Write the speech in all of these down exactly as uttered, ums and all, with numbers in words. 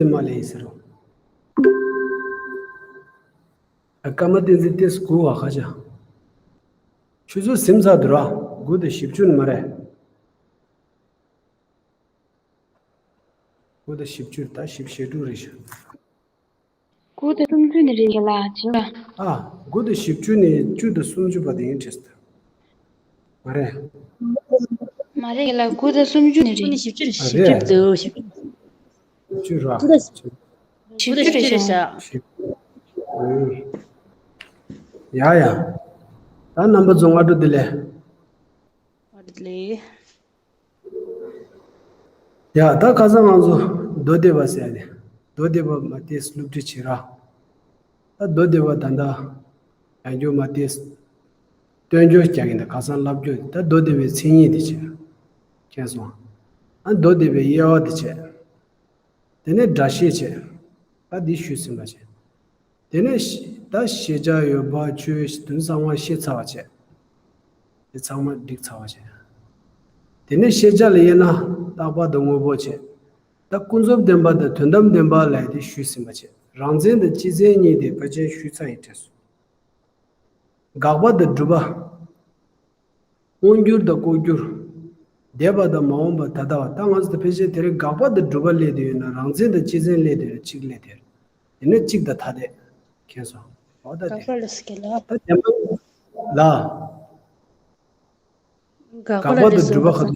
འཛིན་མ་ལས་ཡིན་ཟེར་རོ། ཨ། ཀརྨ་བསྟན་འཛིན་ཏེས་དགུ་བ་ཁ་ཆ། ཆུ་ཚོད་ཟིན་ཚར་འདུག་ར། དགུ་དང་བཞི་བཅུ་ནི་མ་རེད། དགུ་དང་བཞི་བཅུ་ད་བཞི་བཅུ་ཞེ་དྲུག་རེད་ཤག་དགུ་དང་སུམ་ཅུ་ནི་རེད་ལ་ཅི་ལ། ཨ། དགུ་དང་བཞི་བཅུ་ནི་བཅུ་དང་སུམ་ཅུ་བར་དུ་ཡིན་དྲིས་ཏེ། མ་རེད། མ་རེད་ལ། དགུ་དང་སུམ་ཅུ་ནི་རེད། བཅུ་ནི་བཞི་བཅུ་རེད། ཨ། བཞི་བཅུ་རེད། འདུག་བཞི་བཅུ། བཅུ་ར། བཅུ་དང་བཞི་བཅུ་རེད་ཤག་བཞི་བཅུ། ཨུམ། ཡ་ཡ། ད་རྣམ་པ་ཚོ་སྔ་དྲོ་བདེ་ལེགས། སྔ་དྲོ་བདེ་ལེགས། ཡ། ད་ཁ་སང་ང་ཚོ་མདོ་སྡེ་པ་ཟེར་ནས་མདོ་སྡེ་པ་མ་ཏེས་སློབ་ཁྲིད་བྱེད་ར། ད་མདོ་སྡེ་པ་ད་ལྟ་ཡང་སྐྱོ་མ་ཏེས་སྟོན་སྐྱོ་རྒྱག་གིན་ད་ཁ་སང་བསླབ་སྐྱོ་ད་མདོ་སྡེ་པའི་མཚན་ཉིད་དེ་བྱས། མཁྱེན་སོང་། ཨ། མདོ་སྡེ་པའི་དབྱེ་བ་དེ་བྱས། དེ་ནས་སྒྲ་ཤེས་བྱས། ད་འདི་ཞུས་ཟིན་པ་བྱས། དེ་ནས་ཤ་ད་ཤེས་བྱ་ཡོད་པ་ཆོས་དོན་ཚང་མ་ཤེས་ཚར་བ་བྱས། དེ་ཚང་མ་འགྲིག་ཚར་བ་བྱས། དེ་ནས་ཤེས་བྱ་ལ་དབྱེ་ན་རྟག་པ་དང་དངོས་པོ་བྱས། ད་ཀུན་རྫོབ་བདེན་པ་དང་དོན་དམ་བདེན་པ་ལབ་དེ་ཞུས་ཟིན་པ་བྱས། རང་མཚན་དང་སྤྱི་མཚན་གཉིས་དེ་ཕལ་ཆེར་ཞུས་ཚར་ཡིན་དྲན་སོང་། དགག་པ་དང་སྒྲུབ་པ། མངོན་གྱུར་དང་ལྐོག་གྱུར། འདས་པ་དང་མ་འོངས་པ་ད་ལྟ་བ། ད་ང་ཚོ་ད་ཕལ་ཆེར་དེ་རིང་དགག་པ་དང་སྒྲུབ་པ་སླེབས་བསྡད་ཡོད་ན་རང་མཚན་དང་སྤྱི་མཚན་སླེབས་བསྡད་ཡོད་ན་གཅིག་སླེབས་བསྡད་ཡོད། དེ་ནས་གཅིག་དང་ཐ་དད། མཁྱེན་སོང་། འོ་ད་དགག་དེ་པ་ལ་སྐད་ལ། ད་བདེན་པ་ལ། དགག་པ་ལ་དེ་སྒྲུབ་པ་ཁ།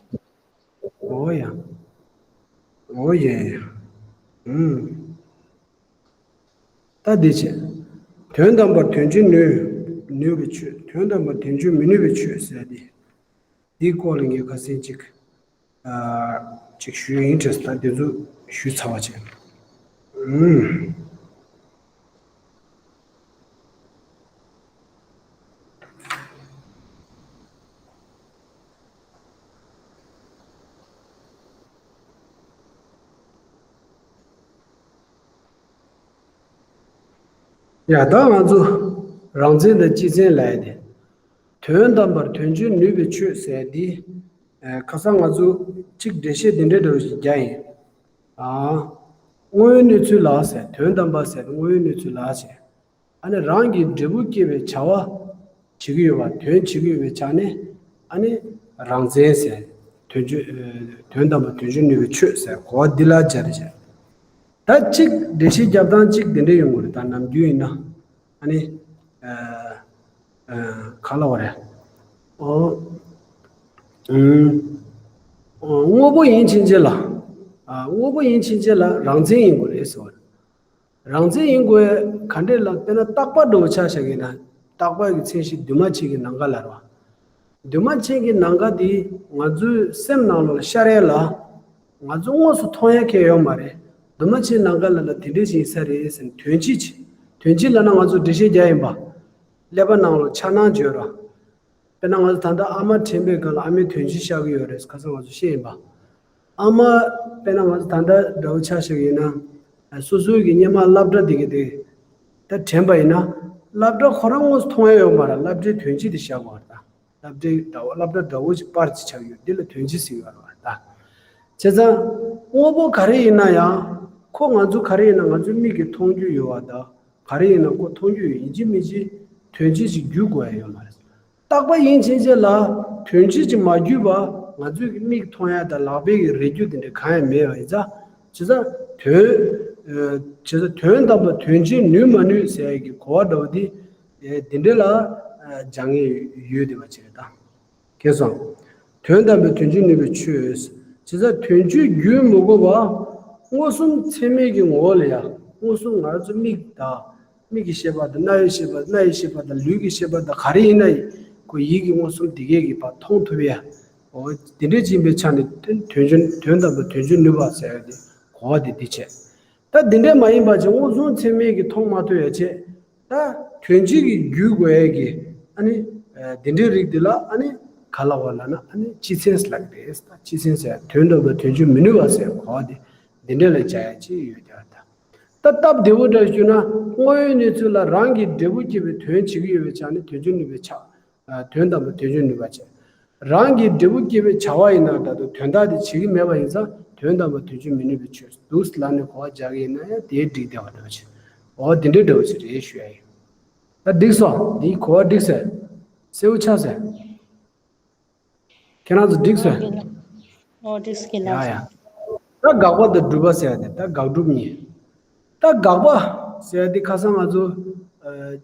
འོ་ཡ། འོ་ཡ་ཡ། ཨུམ། ད་འདི་བྱས། དོན་དམ་པར་དོན་བྱེད་ནུས། ནུས་པའི་ཆོས། དོན་དམ་པར་དོན་བྱེད་མི་ནུས་པའི་ཆོས་ཟེར་ཏེ། འདིའི་སྐོར་ལ་ངས་ཁ་སང་ཅིག་ཨ། ཅིག་ཞུས་ཡིན་དྲན་སོང་། ད་འདི་ཚོ་ཞུས་ཚར་བ་བྱས། ཨུམ། ཡ། ད་ང་ཚོ་རང་མཚན་དང་སྤྱི་མཚན་ལབ་ཡ་དེ། དོན་དམ་པར་དོན་བྱེད་ནུས་པའི་ཆོས་ཟེར་འདི། ཨ། ཁ་སང་ང་ཚོ་གཅིག་འགྲེལ་བཤད་འདི་འདྲའི་འདྲ་བོ་ཞིག་རྒྱག་ཡིན། ཨ། དངོས་ཡོད་གནས་ཚུལ་ལ་ཟེར། དོན་དམ་པ་ཟེར་དངོས་ཡོད་གནས་ཚུལ་ལ་ཟེར། ཨ་ནི་རང་གི་འབྲས་བུ་སྐྱེ་བའི་བྱ་བ་བྱེད་ཀྱི་ཡོད་པ། དོན་བྱེད་ཀྱི་ཡོད་པའི་ཆ་ནས་ཨ་ནི་རང་མཚན་ཟེར། དོན་བྱེད། ཨ། དོན་དམ་པར་དོན་བྱེད་ནུས་པའི་ཆོས་ཟེར་གོ་བ་འདི་ལ་སྦྱར་བྱས། ད་གཅིག་འགྲེལ་བཤད་རྒྱབ་སྟངས་གཅིག་འདི་འདྲ་ཡོང་གི་རེད། ད་ནམ་རྒྱུན་ཡིན་ན་ཨ་ནི། ཨ། ཨ། ག་ལབ་དགོས་རེད། ཨོ། ཨུམ། ཨོ། དངོས་པོ་ཡིན་ཕྱིན་ཆད་ལ། ཨ། དངོས་པོ་ཡིན་ཕྱིན་ཆད་ལ་རང་མཚན་ཡིན་དགོས་རེད་ཟེར་བ་རེད། རང་མཚན་ཡིན་དགོས། ག་འདྲས་ལ་དཔེར་ན་རྟག་པ་འདྲ་བོ་ཆ་བཞག་གི་ན། རྟག་པ་གི་མཚན་གཞི་འདུས་མ་བྱས་ཀྱི་ནམ་མཁའ་ལ་རེད་བ། འདུས་མ་བྱས་ཀྱི་ནམ་མཁའ་འདི་ང་ཚོའི་སེམས་ནང་ལོགས་ལ་ཤར་ཡ་ལ། ང་ཚོ་དངོས་སུ་མཐོང་ཡ་གང་ཡང་ཡོད་མ་རེད། འདུས་མ་བྱས་ནམ་མཁའ་ལ་ལ་དེ་འདྲས་ཞིག་ཡིན་ས་རེད་ཟེར་ནས་དོན་སྤྱི་བྱེད། དོན་སྤྱི་ལབ་ན་ང་ཚོ་འགྲེལ་བཤད་རྒྱག་ཡིན་པ། ཀླད་པ་ནང་ལོགས་འཆར་སྣང་བརྗོད་ར། དཔེར་ན་ང་ཚོ་ད་ལྟ་ཨ་མ་དྲན་པའི་སྒང་ལ་ཨ་མའི་དོན་སྤྱི་ཤར་གྱི་ཡོད་རེད། ཁ་སང་ང་ཚོ་བཤད་ཡིན་པ། ཨ་མ། དཔེར་ན་ང་ཚོ་ད་ལྟ་འདྲ་བོ་ཆ་བཞག་ཡིན་ན། སོ་སོའི་གི་སྔོན་མ་སློབ་གྲྭ་དེ་གི་དེ་ད་དྲན་པ་ཡིན་ན། སློབ་གྲྭ་ཁོ་རང་དངོས་སུ་མཐོང་ཡ་ཡོད་མ་རེད། སློབ་གྲྭའི་དོན་སྤྱི་དེ་བཞག་དགོས་རེད་ད། སློབ་གྲྭའི་འདྲ་བོ། སློབ་གྲྭ་འདྲ་བོ་ཞིག་པར་ཅིག་ཆགས་ཡོད། འདི་ལ་དོན་སྤྱི་ཟེར་ཡོད་རེད་བ་ད། བྱས་ཙང་དངོས་པོ་ག་རེ་ཡིན་ན་ཡང་ཁོ་ང་ཚོ་ག་རེ་ཡིན་ན་ང་ཚོའི་མིག་གིས་མཐོང་རྒྱུ་ཡོད་བ་ད། ག་རེ་ཡིན་ན་ཁོ་མཐོང་རྒྱུ་ཡོད། ཡིན་གཅིག་མིན་གཅིག་དོན་སྤྱི་ཅིག་བརྒྱུད་དགོས་ཡ་ཡོད་མ་རེད། རྟག་པ་ཡིན་ཕྱིན་ཆད་ལ་དོན་སྤྱི་ཅིག་མ་བརྒྱུད་པ་ང་ཚོའི་གི་མིག་མཐོང་ཡ་དང་ལག་པའི་གི་རེག་རྒྱུ་དེ་འདྲ་གང་ཡང་མེད་པ་ཡིན་ཙང་། བྱས་ཙང་དོན། ཨ། བྱས་ཙང་དོན་དམ་པར་དོན་བྱེད་ནུས་མ་ནུས་ཟེར་ཡ་གི་གོ་བ་འདྲ་བོ་དེ། ཨ། དེ་འདྲ་ལ། ཨ། སྦྱང་ངེས་ཡོད་བསྡད་པ་ཅིག་རེད་ད། མཁྱེན་སོང་། དོན་དམ་པའི་དོན་བྱེད་ནུས་པའི་ཆོས། བྱས་ཙང་དོན་སྤྱི་བརྒྱུད་མི་དགོས་པ། མངོན་སུམ་ཚད་མའི་གི་ངོ་བོ་ལ་ཡ། མངོན་སུམ་ང་ཚོ་མིག་དང་། མིག་གི་ཤེས་པ་དང་རྣ་བའི་ཤེས་པ། རྣ་ཡི་ཤེས་པ་དང་ལུས་ཀྱི་ཤེས་པ་དང་ག་རེ་ཡིན་ན་ཡིན། ཁོ་ཡིད་ཀྱི་མངོན་སུམ་དེ་གས་ཀྱིས་ཕར་མཐོང་ཐུབ་ཡ། འོ་དེ་འདྲས་ཅིག་ཡིན་པའི་ཆ་ནས་དོན་བྱེད། དོན་དམ་པའི་དོན་བྱེད་ནུས་པ་ཟེར་ཡ་དེ་གོ་བ་དེ་འདི་བྱས། ད་འདི་འདྲས་མ་ཡིན་པ་ཅིག་མངོན་སུམ་ཚད་མའི་གི་མཐོང་མ་ཐུབ་ཡ་བྱས། ད་དོན་སྤྱི་གི་བརྒྱུད་དགོས་ཡས་ཀྱི་ཨ་ནི། ཨ། དེ་འདྲའི་རིགས་འདི་ལ་ཨ་ནི་ག་ལབ་པ་ལབ་ན་ཨ་ནི་སྤྱི་མཚན་ཟེར་ལབ་ཀྱི་རེད། ད་སྤྱི་མཚན་ཟེར། དོན་དམ་པར་དོན་བྱེད་མི་ནུས་པ་ཟེར་གོ་བ་དེ་འདི་འདྲ་ལ་སྦྱར་ཡ་ཅིག་ཡོད་ཀྱང་ད། ད་སྟབས་བདེ་བོ་འདྲ་ཞུ་ན་དངོས་ཡོད་གནས་ཚུལ་ལ་རང་གི་འབྲས་བུ་སྐྱེ་བའི་དོན་བྱེད་ཀྱི་ཡོད་པའི་ཆ་ནས་དོན་བྱེད་ནུས་པའི་ཆ། ཨ། དོན་དམ་པར་དོན་བྱེད་ནུས་པ་བྱས། རང་གི་འབྲས་བུ་སྐྱེ་བའི་བྱ་བ་ཡིན་ན་ད་དུང་དོན་དག་དེ་བྱེད་ཀྱི་མེད་པ་ཡིན་ཙང་། དོན་དམ་པར་དོན་བྱེད་མི་ནུས་པའི་ཆོས་འདུག་ལབ་ནས་གོ་བ་རྒྱག་གི་ཡིན་ན་ཡང་དེའི་འགྲིག་བསྡད་པ་འདྲ་བ་ཞིག་འོ་འདི་འདྲའི་འདྲ་བ་ཞིག་རེད་ཞུ་ཡ་ཡིན། ད་འགྲིག་སོང་། འདིའི་གོ་བ་འགྲིག་ཟེར། གསལ་པོ་ཆགས་ཟེར། ཁྱེད་རང་ཚོ་འགྲིག་ཟེར། ཨོ་འགྲིག་ཟེར་ཡ་ལགས། ཡ། ད་དགག་པ་དང་སྒྲུབ་པ་ཟེར་ཡ་དེ་ད་དགག་སྒྲུབ་གཉིས། ད་དགག་པ་ཟེར་ཡ་དེ་ཁ་སང་ང་ཚོ་ཨ།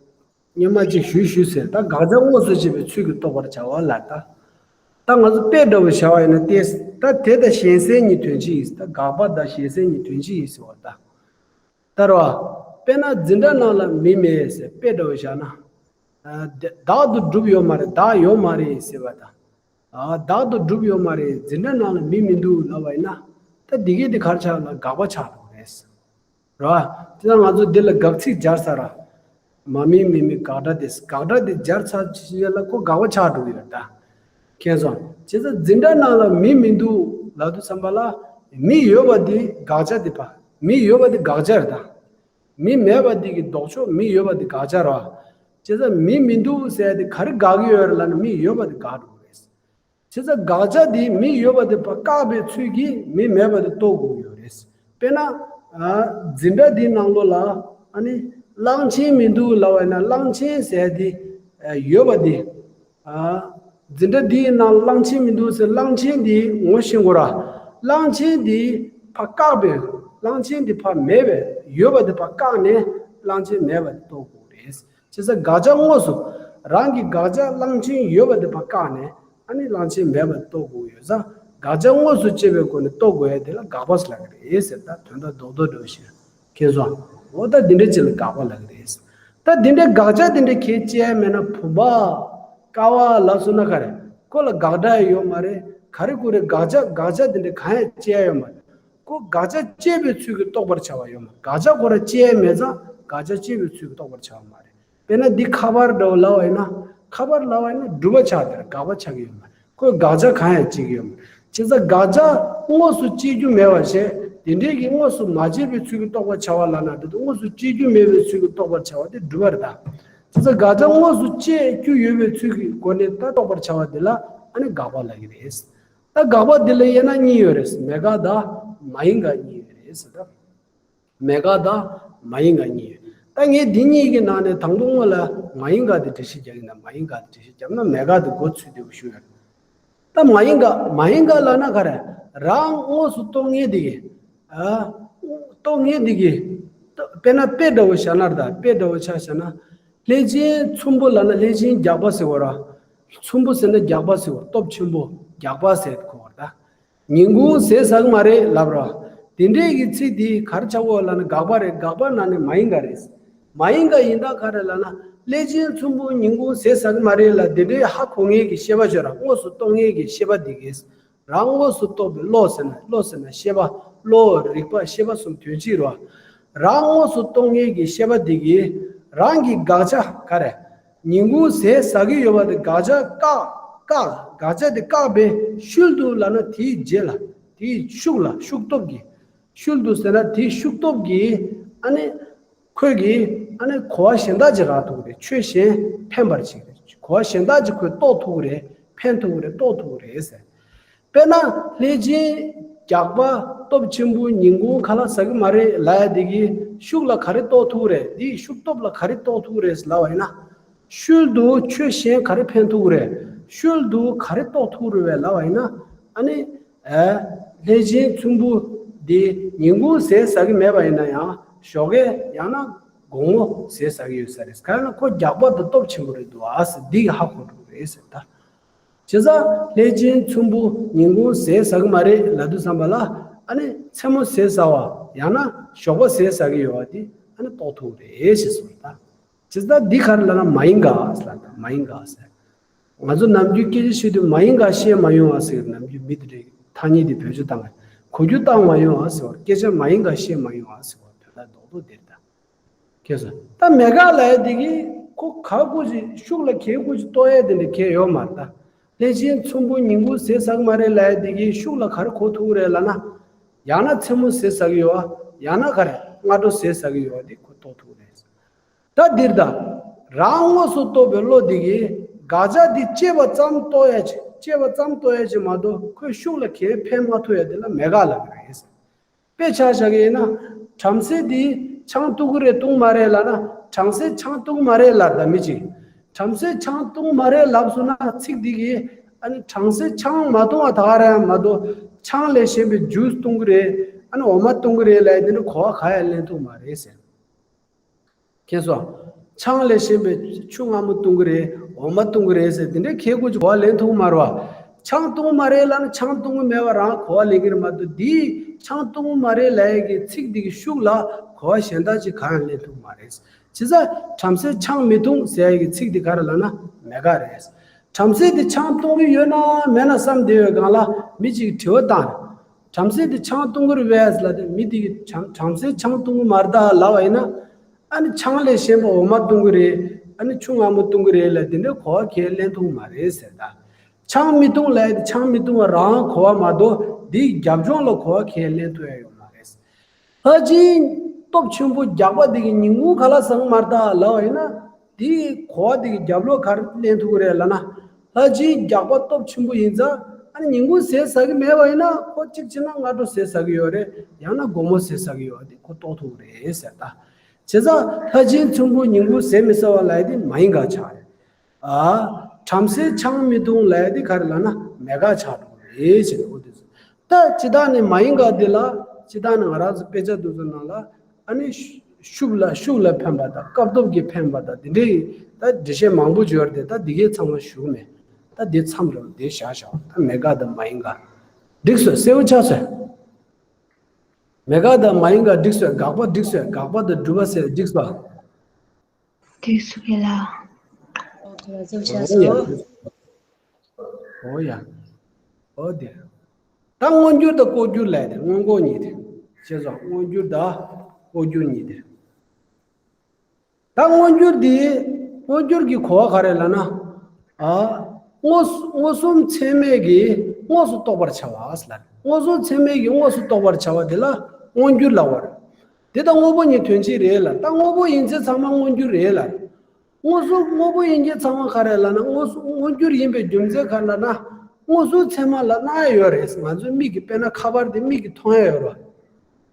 སྔོན་མ་ཅིག་ཞུས་ཞུས་ཟེར། ད་དགག་བྱ་དངོས་སུ་བྱས་པའི་ཚུལ་གྱིས་རྟོགས་པར་བྱ་བ་ལ་ད། ད་ང་ཚོ་དཔེ་འདྲ་བོ་བཞག་པ་ཡིན་ན་ཏེ། ད་དེ་དང་གཞན་སེལ་གཉིས་དོན་གཅིག་ཡིན། ད་དགག་པ་དང་གཞན་སེལ་གཉིས་དོན་གཅིག་ཡིན་ཟེར་བ་ད། ད་རེད་བ། དཔེར་ན་འཛིན་གྲྭ་ནང་ལ་མི་མེད་ཟེར་དཔེ་འདྲ་བོ་བཞག་ན། ཨ། དེ་བདག་ཏུ་གྲུབ་ཡོད་མ་རེད། བདག་ཡོད་མ་རེད་ཟེར་བ་ད། ཨ། བདག་ཏུ་གྲུབ་ཡོད་མ་རེད། འཛིན་གྲྭ་ནང་ལ་མི་མི་འདུག་ལབ་པ་ཡིན་ན། ད་འདི་གས་དེ་ག་རེ་ཆགས་ལ་དགག་པ་ཆགས་འགྲོ་གི་རེད། རེད་བ། དེ་ན་ང་ཚོ་འདི་ལ་དགག་ཚིག་སྦྱར་ས་ར། མ་མི་མི་མི་དགག་སྒྲ་དེ། དགག་སྒྲ་དེ་སྦྱར་ཚར་ཕྱིན་ལ་ཁོ་དགག་པ་ཆགས་འགྲོ་གི་རེད་ད། མཁྱེན་སོང་། བྱས་ཙང་འཛིན་གྲྭ་ནང་ལ་མི་མི་འདུག་ལབ་དུས་ཙམ་པ་ལ། མི་ཡོད་པ་དེ་དགག་བྱ་དེ་པ། མི་ཡོད་པ་དེ་དགག་བྱ་རེད་ད། མི་མེད་པ་དེ་གི་ལྡོག་ཕྱོགས་མི་ཡོད་པ་དེ་དགག་བྱ་རེད་བ། བྱས་ཙང་མི་མི་འདུག་ཟེར་ཡ་དེ་ག་རེ་དགག་གི་ཡོད་རེད་ལབ་ན་མི་ཡོད་པ་དེ་དགག་འགྲོ་གི་རེད། བྱས་ཙང་དགག་བྱ་དེ་མི་ཡོད་པ་དེ་ཕར་བཀག་པའི་ཚུལ་གྱིས་མི་མེད་པ་དེ་རྟོགས་དགོས་ཀྱི་ཡོད་རེད། དཔེར་ན། ཨ། འཛིན་གྲྭ་འདིའི་ནང་ལོགས་ལ། ཨ་ནི། གླང་ཆེན་མི་འདུག་ལབ་པ་ཡིན་ན་གླང་ཆེན་ཟེར་དེ། ཨ། ཡོད་པ་དེ། ཨ། འཛིན་གྲྭ་འདིའི་ནང་གླང་ཆེན་མི་འདུག་ཟེར། གླང་ཆེན་དེ་ངོ་ཤེས་དགོས་ར། གླང་ཆེན་དེ་ཕར་བཀག་པའི། གླང་ཆེན་དེ་ཕར་མེད་པའི། ཡོད་པ་དེ་ཕར་བཀག་ནས་གླང་ཆེན་མེད་པ་དེ་རྟོགས་དགོས་རེད། བྱས་ཙང་དགག་བྱ་དངོས་སུ། རང་གི་དགག་བྱ་གླང་ཆེན་ཡོད་པ་དེ་ཕར་བཀག་ནས། ཨ་ནི་གླང་ཆེན་མེད་པ་རྟོགས་དགོས་ཡོད་ཙང་། དགག་བྱ་དངོས་སུ་བཅད་པའི་སྒོ་ནས་རྟོགས་དགོས་ཡ་དེ་ལ་དགག་པ་ལབ་ཀྱི་རེད་ཟེར། ད་དོན་དག་རྡོག་རྡོག་འདྲ་བོ་ཞིག་མཁྱེན་སོང་། འོ་ད་འདི་འདྲ་ཅིག་ལ་དགག་པ་ལབ་ཀྱི་རེད། ད་འདི་འདྲའི་དགག་བྱ་དེ་འདྲ་ཁྱེད་བཅད་ཡ་མེད་ན་བུམ་པ། ཀ་བ་ལབ་སོང་ན་ག་རེ། ཁོ་ལ་དགག་སྒྲ་ཡང་ཡོད་མ་རེད། ག་རེ་དགོས་རེད། དགག་བྱ། དགག་བྱ་དེ་འདྲ་གང་ཡང་བཅད་ཡ་ཡོད་མ་རེད། ཁོ་དགག་བྱ་བཅད་པའི་ཚུལ་གྱིས་རྟོགས་པར་བྱ་བ་ཡོད་མ་རེད། དགག་བྱ་ཁོ་རང་བཅད་ཡ་མེད་ཙང་དགག་བྱ་བཅད་པའི་ཚུལ་གྱིས་རྟོགས་པར་བྱ་བ་མ་རེད། དཔེར་ན་འདི་ཁ་པར་འདྲ་བོ་ལབ་པ་ཡིན་ན། ཁ་པར་ལབ་པ་ཡིན་ན་སྒྲུབ་པ་ཆགས་དེ་རེད། དགག་པ་ཆགས་ཀྱི་ཡོད་མ་རེད། ཁོས་དགག་བྱ་གང་ཡང་བྱེད་ཀྱི་ཡོད་མ་རེད། བྱས་ཙང་དགག་བྱ་དངོས་སུ་བཅད་རྒྱུ་མེད་པ་བྱས། དེ་འདྲའི་གི་དངོས་སུ་མ་བཅད་པའི་ཚུལ་གྱིས་རྟོགས་པར་བྱ་བ་ལབ་ན་དེ་དུས་དངོས་སུ་བཅད་རྒྱུ་མེད་པའི་ཚུལ་གྱིས་རྟོགས་པར་བྱ་བ་དེ་སྒྲུབ་པ་རེད་ད། བྱས་ཙང་དགག་བྱ་དངོས་སུ་བཅད་རྒྱུ་ཡོད་པའི་ཚུལ་གྱི་སྒོ་ནས་ད་རྟོགས་པར་བྱ་བ་དེ་ལ་ཨ་ནི་དགག་པ་ལབ་ཀྱི་རེད། ད་དགག་པ་འདི་ལ་དབྱེ་ན་གཉིས་ཡོད་རེད། མེད་དགག་དང་མ་ཡིན་དགག་གཉིས་ཡོད་རེད་ཟེར་ད། མེད་དགག་དང་མ་ཡིན་དགག་གཉིས་ཡོད། ད་ངས་འདི་གཉིས་ཀྱི་ནང་ནས་དང་པོ་སྔོན་ལ་མ་ཡིན་དགག་དེ་འགྲེལ་བཤད་རྒྱག་གི་ཡིན་ན། མ་ཡིན་དགག་དེ་འགྲེལ་བཤད་རྒྱབ་ན་མེད་དགག་དེ་མགོ་ཚོས་བསྡད་པ་ཞུ་ཡོད། ད་མ་ཡིན་དགག་མ་ཡིན་དགག་ལབ་ན་ག་རེ། རང་དངོས་སུ་རྟོགས་ངེས་དེ་གི། ཨ། རྟོགས་ངེས་དེ་གི། དཔེར་ན་དཔེ་འདྲ་བོ་བཞག་ན་རེད་ད། དཔེ་འདྲ་བོ་ཆ་བཞག་ན། ལྷས་བྱིན་ཚོམ་བུ་ལབ་ན་ལྷས་བྱིན་རྒྱགས་པ་ཟེར་བ་ར། ཚོམ་བུ་ཟེར་ན་རྒྱགས་པ་ཟེར་བ། སྟོབས་ཆེན་པོ་རྒྱགས་པ་ཟེར་གོ་བ་ར་ད། ཉིན་གུང་ཟས་ཟ་གི་མ་རེད་ལབ་ར། དེ་འདྲའི་གི་ཚིག་དེ་ག་རེ་ཆགས་ཡོད་ལབ་ན་དགག་པ་རེད། དགག་པ་ནང་ནས་མ་ཡིན་དགག་རེད། མ་ཡིན་དགག་ཡིན་སྟངས་ག་རེ་ལབ་ན། ལྷས་བྱིན་ཚོམ་བུ་ཉིན་གུང་ཟས་ཟ་གི་མ་རེད་ལབ་དེ་འདྲའི་ཧ་གོ་ངེས་ཀྱི་ཤེས་པ་ཅིག་ཡོད་ར། དངོས་སུ་རྟོགས་ངེས་ཀྱི་ཤེས་པ་དེ་གིས། རང་དངོས་སུ་རྟོགས་པའི་བློ་ཟེར་ན། བློ་ཟེར་ན་ཤེས་པ། བློ། རིག་པ། ཤེས་པ་གསུམ་དོན་གཅིག་རེད་བ། རང་དངོས་སུ་རྟོགས་ངེས་ཀྱི་ཤེས་པ་དེ་གིས་རང་གི་དགག་བྱ་ག་རེ། ཉིན་གུང་ཟས་ཟ་གི་ཡོད་པ་དེ་དགག་བྱ་བཀག་བཀག་དགག་བྱ་དེ་བཀག་པའི་ཤུལ་དུ་ལབ་ན་དེའི་རྗེས་ལ། དེའི་ཤུགས་ལ། ཤུགས་སྟོབས་ཀྱིས། ཤུལ་དུ་ཟེར་ན་དེའི་ཤུགས་སྟོབས་ཀྱིས་ཨ་ནི། ཁོས་ཀྱིས་ཨ་ནི་གོ་བ་གཞན་དག་ཅིག་རག་ཐུབ་ཀྱི་རེད། ཆོས་གཞན་འཕེན་པར་བྱེད་ཀྱི་རེད། གོ་བ་གཞན་དག་ཅིག་ཁོས་རྟོགས་ཐུབ་ཀྱི་རེད། འཕེན་ཐུབ་ཀྱི་རེད། རྟོགས་ཐུབ་ཀྱི་རེད་ཟེར། དཔེར་ན་ལྷས་བྱིན་རྒྱགས་པ་སྟོབས་ཆེན་པོ་ཉིན་གུང་ཁ་ལག་ཟ་གི་མ་རེད་ལབ་ཡ་དེ་གིས་ཤུགས་ལ་ག་རེ་རྟོགས་ཐུབ་ཀྱི་རེད། དེའི་ཤུགས་སྟོབས་ལ་ག་རེ་རྟོགས་ཐུབ་ཀྱི་རེད་ལབ་པ་ཡིན་ན། ཤུལ་དུ་ཆོས་གཞན་ག་རེ་འཕེན་ཐུབ་ཀྱི་རེད། ཤུལ་དུ་ག་རེ་རྟོགས་ཐུབ་ཀྱི་རེད་ལབ་པ་ཡིན་ན། ཨ་ནི། ཨ། ལྷས་བྱིན་ཚོམ་བུ་འདི་ཉིན་གུང་ཟས་ཟ་གི་མེད་པ་ཡིན་ན་ཡང་ཞོགས་ཀས་ཡང་ན་དགོང་མོ་ཟས་ཟ་གི་ཡོད་ས་རེད། གང་ཡིན་ན་ཁོ་རྒྱགས་པ་དང་སྟོབས་ཆེན་པོ་རེད་འདུག་ཨ་ཟེར། འདི་གིས་ཧ་གོ་འགྲོ་གི་རེད་ཟེར་ད། བྱས་ཙང་ལྷས་བྱིན་ཚོམ་བུ་ཉིན་གུང་ཟས་ཟ་གི་མ་རེད་ལབ་དུས་ཙམ་པ་ལ། ཨ་ནི་མཚན་མོ་ཟས་ཟ་བ་ཡང་ན་ཞོགས་པ་ཟས་ཟ་གི་ཡོད་པ་འདི་ཨ་ནི་རྟོགས་ཐུབ་རེད་ཞེས་གསུངས་ད། བྱས་ཙང་འདི་ག་རེ་ལབ་ན་མ་ཡིན་དགག་ལབ་ད། མ་ཡིན་དགག་ཟེར། ང་ཚོ་ནམ་རྒྱུན་སྐད་ཆ་བཤད་དུས་མ་ཡིན་དགག་བཤད་མ་ཡོང་བ་ཟེར། ནམ་རྒྱུན་མི་དེ་འདྲའི་ཐ་སྙད་དེ་བེད་སྤྱོད་བཏང་གི། གོ་རྒྱུ་བཏང་མ་ཡོང་བ་ཟེར་བ། སྐད་ཆ་མ་ཡིན་དགག་བཤད་མ་ཡོང་བ་ཟེར་བ། དོན་དག་རྡོག་རྡོག་དེ་རེད་ད། ཁྱེད་ཚོ་ད་མེད་དགག་ལབ་ཡ་དེ་གིས་ཁོ་ག་གོ་ཅིག་ཤུགས་ལ་གལ་གོ་ཅིག་གཏོང་ཡ་དེ་འདྲ་གལ་ཡོད་མ་རེད་ད། ལྷས་བྱིན་ཚོམ་བུ་ཉིན་གུང་ཟས་ཟ་གི་མ་རེད་ལབ་ཡ་དེ་གིས་ཤུགས་ལ་ག་རེ་གོ་ཐུབ་ཀྱི་རེད་ལབ་ན། ཡང་ན་མཚན་མོ་ཟས་ཟ་གི་ཡོད་པ། ཡང་ན་ག་རེ་སྔ་དྲོ་ཟས་ཟ་གི་ཡོད་པ་དེ་ཁོ་རྟོགས་ཐུབ་ཀྱི་རེད། ད་འདིར་ད། རང་དངོས་སུ་རྟོགས་པའི་བློ་འདི་གིས་དགག་བྱ་འདི་བཅད་པ་ཙམ་རྟོགས་ཡ་ཅིག་བཅད་པ་ཙམ་གཏོང་ཡ་ཅིག་མ་གཏོགས་ཁོས་ཤུགས་ལ་གས་ཕན་མ་ཐོགས་ཡ་དེ་ལ་མེ་འགག་ལབ་ཀྱི་རེད། དཔེ་ཆ་བཞག་གི་ཡིན་ན། བྲམ་ཟེ་འདིས་ཆང་བཏུང་གི་རེད་བཏུང་མ་རེད་ལབ་ན། བྲམ་ཟེ་ཆང་བཏུང་མ་རེད་ལབ་ད་མི་གཅིག་བྲམ་ཟེ་ཆང་བཏུང་མ་རེད་ལབ་སོང་ན་ཚིག་འདི་གིས། ཨ་ནི་བྲམ་ཟེ་ཆང་མ་བཏུང་བ་ད་ག་རང་ཡང་མ་གཏོགས་ཆང་ལས་གཞན་པའི་ཇུས་བཏུང་གི་རེད། ཨ་ནི་འོ་མ་བཏུང་གི་རེད་ལབ་ཡ་དེ་འདྲ་གོ་བ་ག་ཡང་ལེན་ཐུབ་མ་རེད་ཟེར། མཁྱེན་སོང་། ཆང་ལས་གཞན་པའི་ཆུ་མངར་མོ་བཏུང་གི་རེད། འོ་མ་བཏུང་གི་རེད་ཟེར་དེ་འདྲའི་ཁྱད་ཀུན་གྱི་གོ་བ་ལེན་ཐུབ་མ་རེད་བ། ཆང་བཏུང་མ་རེད་ལབ་ན་ཆང་བཏུང་གི་མེད་པ་རང་གོ་བ་ལེན་གྱི་རེད་མ་གཏོགས་འདིས་ཆང་བཏུང་གི་མ་རེད་ལབ་ཡས་ཀྱི་ཚིག་འདི་གི་ཤུགས་ལ་གོ་བ་གཞན་དག་ཅིག་གང་ཡང་ལེན་ཐུབ་མ་རེད། བྱས་ཙང་བྲམ་ཟེ་ཆང་མི་བཏུང་ཟེར་ཡས་ཀྱི་ཚིག་འདི་ག་རེ་ལབ་ན་མེ་འགག་རེད། བྲམ་ཟེ་འདི་ཆང་བཏུང་གི་ཡོད་ན་མེད་ན་བསམ་བསྡད་ཡོད་སྒང་ལ་མི་གཅིག་གིས་དྲི་བ་བཏང་། བྲམ་ཟེ་འདི་ཆང་བཏུང་གི་རེད་པས་ལབ་དེ་མི་འདི་གིས་བྲམ་བྲམ་ཟེ་ཆང་བཏུང་གི་མ་རེད་ད་ལབ་པ་ཡིན་ན། ཨ་ནི་ཆང་ལས་གཞན་པ་འོ་མ་བཏུང་གི་རེད། ཨ་ནི་ཆུ་མངར་མོ་བཏུང་གི་རེད་ལབ་དེ་འདྲའི་གོ་བ་ཁས་ལེན་ཐུབ་མ་རེད་ཟེར་ད། ཆང་མི་བཏུང་ལབ་ཡ་དེ་ཆང་མི་བཏུང་བ་རང་གོ་བ་མ་གཏོགས་འདིའི་རྒྱབ་ལྗོངས་ལ་གོ་བ་ཁས་ལེན་ཐུབ་ཡ་ཡོད་མ་རེད། ལྷས་བྱིན་སྟོབས་ཆེན་པོ་རྒྱགས་པ་འདི་གིས་ཉིན་གུང་ག་ལ་ཟ་གི་མ་རེད་ད་ལབ་པ་ཡིན་ན། འདིའི་གོ་བ་འདི་གི་རྒྱབ་ལོགས་ག་རེ་ལེན་ཐུབ་ཀྱི་རེད་ལབ་ན། ལྷས་བྱིན་རྒྱགས་པ་སྟོབས་ཆེན་པོ་ཡིན་ཙང་ཨ་ནི་ཉིན་གུང་ཟས་ཟ་གི་མེད་པ་ཡིན་ན་ཁོ་གཅིག་བྱས་ན་སྔ་དྲོ་ཟས་ཟ་གི་ཡོད་རེད། ཡང་ན་དགོང་མོ་ཟས་ཟ་གི་ཡོད་པ་འདི་ཁོ་རྟོགས་ཐུབ་ཀྱི་རེད་ཟེར་ད། བྱས་ཙང་ལྷས་བྱིན་ཆེན་པོ་ཉིན་གུང་ཟས་མི་ཟ་བ་ལབ་ཡ་འདི་མ་ཡིན་ག་ཆགས་རེད། ཨ། བྲམ་ཟེ་ཆང་མི་བཏུང་ལབ་ཡ་འདི་ག་རེ་ལབ་ན་མེ་འགག་ཆགས་འགྲོ་གི་རེད་ཟེར་འོ་དེ་ཚོ། ད་སྤྱིར་བཏང་ནས་མ་ཡིན་ག་འདི་ལ་སྤྱིར་བཏང་ནས་ང་རང་ཚོ་དཔེ་ཆ་འདི་ཚོ་ནང་ལ་ཨ་ནི་ཤུགས་ལ་ཤུགས་ལ་ཕན་པ་དང་སྐབས་ཐོབ་ཀྱི་ཕན་པ་དང་འདི་འདྲའི་ད་འགྲེལ་བཤད་མང་པོ་ཡོད་རེད་དེ་ད་འདི་གའི་ཚང་མ་ཞུ་གི་མེད། ད་འདི་མཚམས་རེ་འདི་བཞག་བཞག་ད་མེ་འགག་དང་མ་ཡིན་ག་འགྲིག་སོང་གསལ་པོ་ཆགས་སོང་། མེ་འགག་དང་མ་ཡིན་ག་འགྲིག་སོང་། དགག་པ་འགྲིག་སོང་། དགག་པ་དང་སྒྲུབ་པ་ཟེར་འགྲིག་སོང་། དུས་སུ་ཕེ་ལ། ཨོ་ཡ། ཨོ་ཡ། ཨོ་དེ། ད་མངོན་གྱུར་དང་ལྐོག་གྱུར་ལབ་དེ་མངོན་ལྐོག་གཉིས་དེ། ཤེས་སོང་། མངོན་གྱུར་དང་ལྐོག་གྱུར་གཉིས་དེ། ད་མངོན་གྱུར་འདི། མངོན་གྱུར་གྱི་གོ་བ་ག་རེ་ལབ་ན། ཨ། མངོན་སུ་མངོན་སུམ་ཚད་མས་ཀྱིས་དངོས་སུ་རྟོགས་པར་བྱ་བ་ལབ། མངོན་སུམ་ཚད་མས་ཀྱིས་དངོས་སུ་རྟོགས་པར་བྱ་བ་དེ་ལ་མངོན་གྱུར་ལབ་པ་རེད། དེ་དང་དངོས་པོ་གཉིས་དོན་གཅིག་རེད་ལ། ད་དངོས་པོ་ཡིན་ཚད་ཚང་མ་མངོན་གྱུར་རེད་ལ། དངོས་སུ་དངོས་པོ་ཡིན་མཁན་ཚང་མ་ག་རེ་ལབ་ན། དངོས་སུ་མངོན་གྱུར་ཡིན་པའི་རྒྱུ་མཚན་ག་རེ་ལབ་ན། མངོན་སུམ་ཚད་མ་ལ་སྣང་ཡ་ཡོད་རེད། ང་ཚོའི་མིག་གིས་དཔེར་ན་ཁ་པར་དེ་མིག་གིས་མཐོང་ཡ་ཡོད་རེད།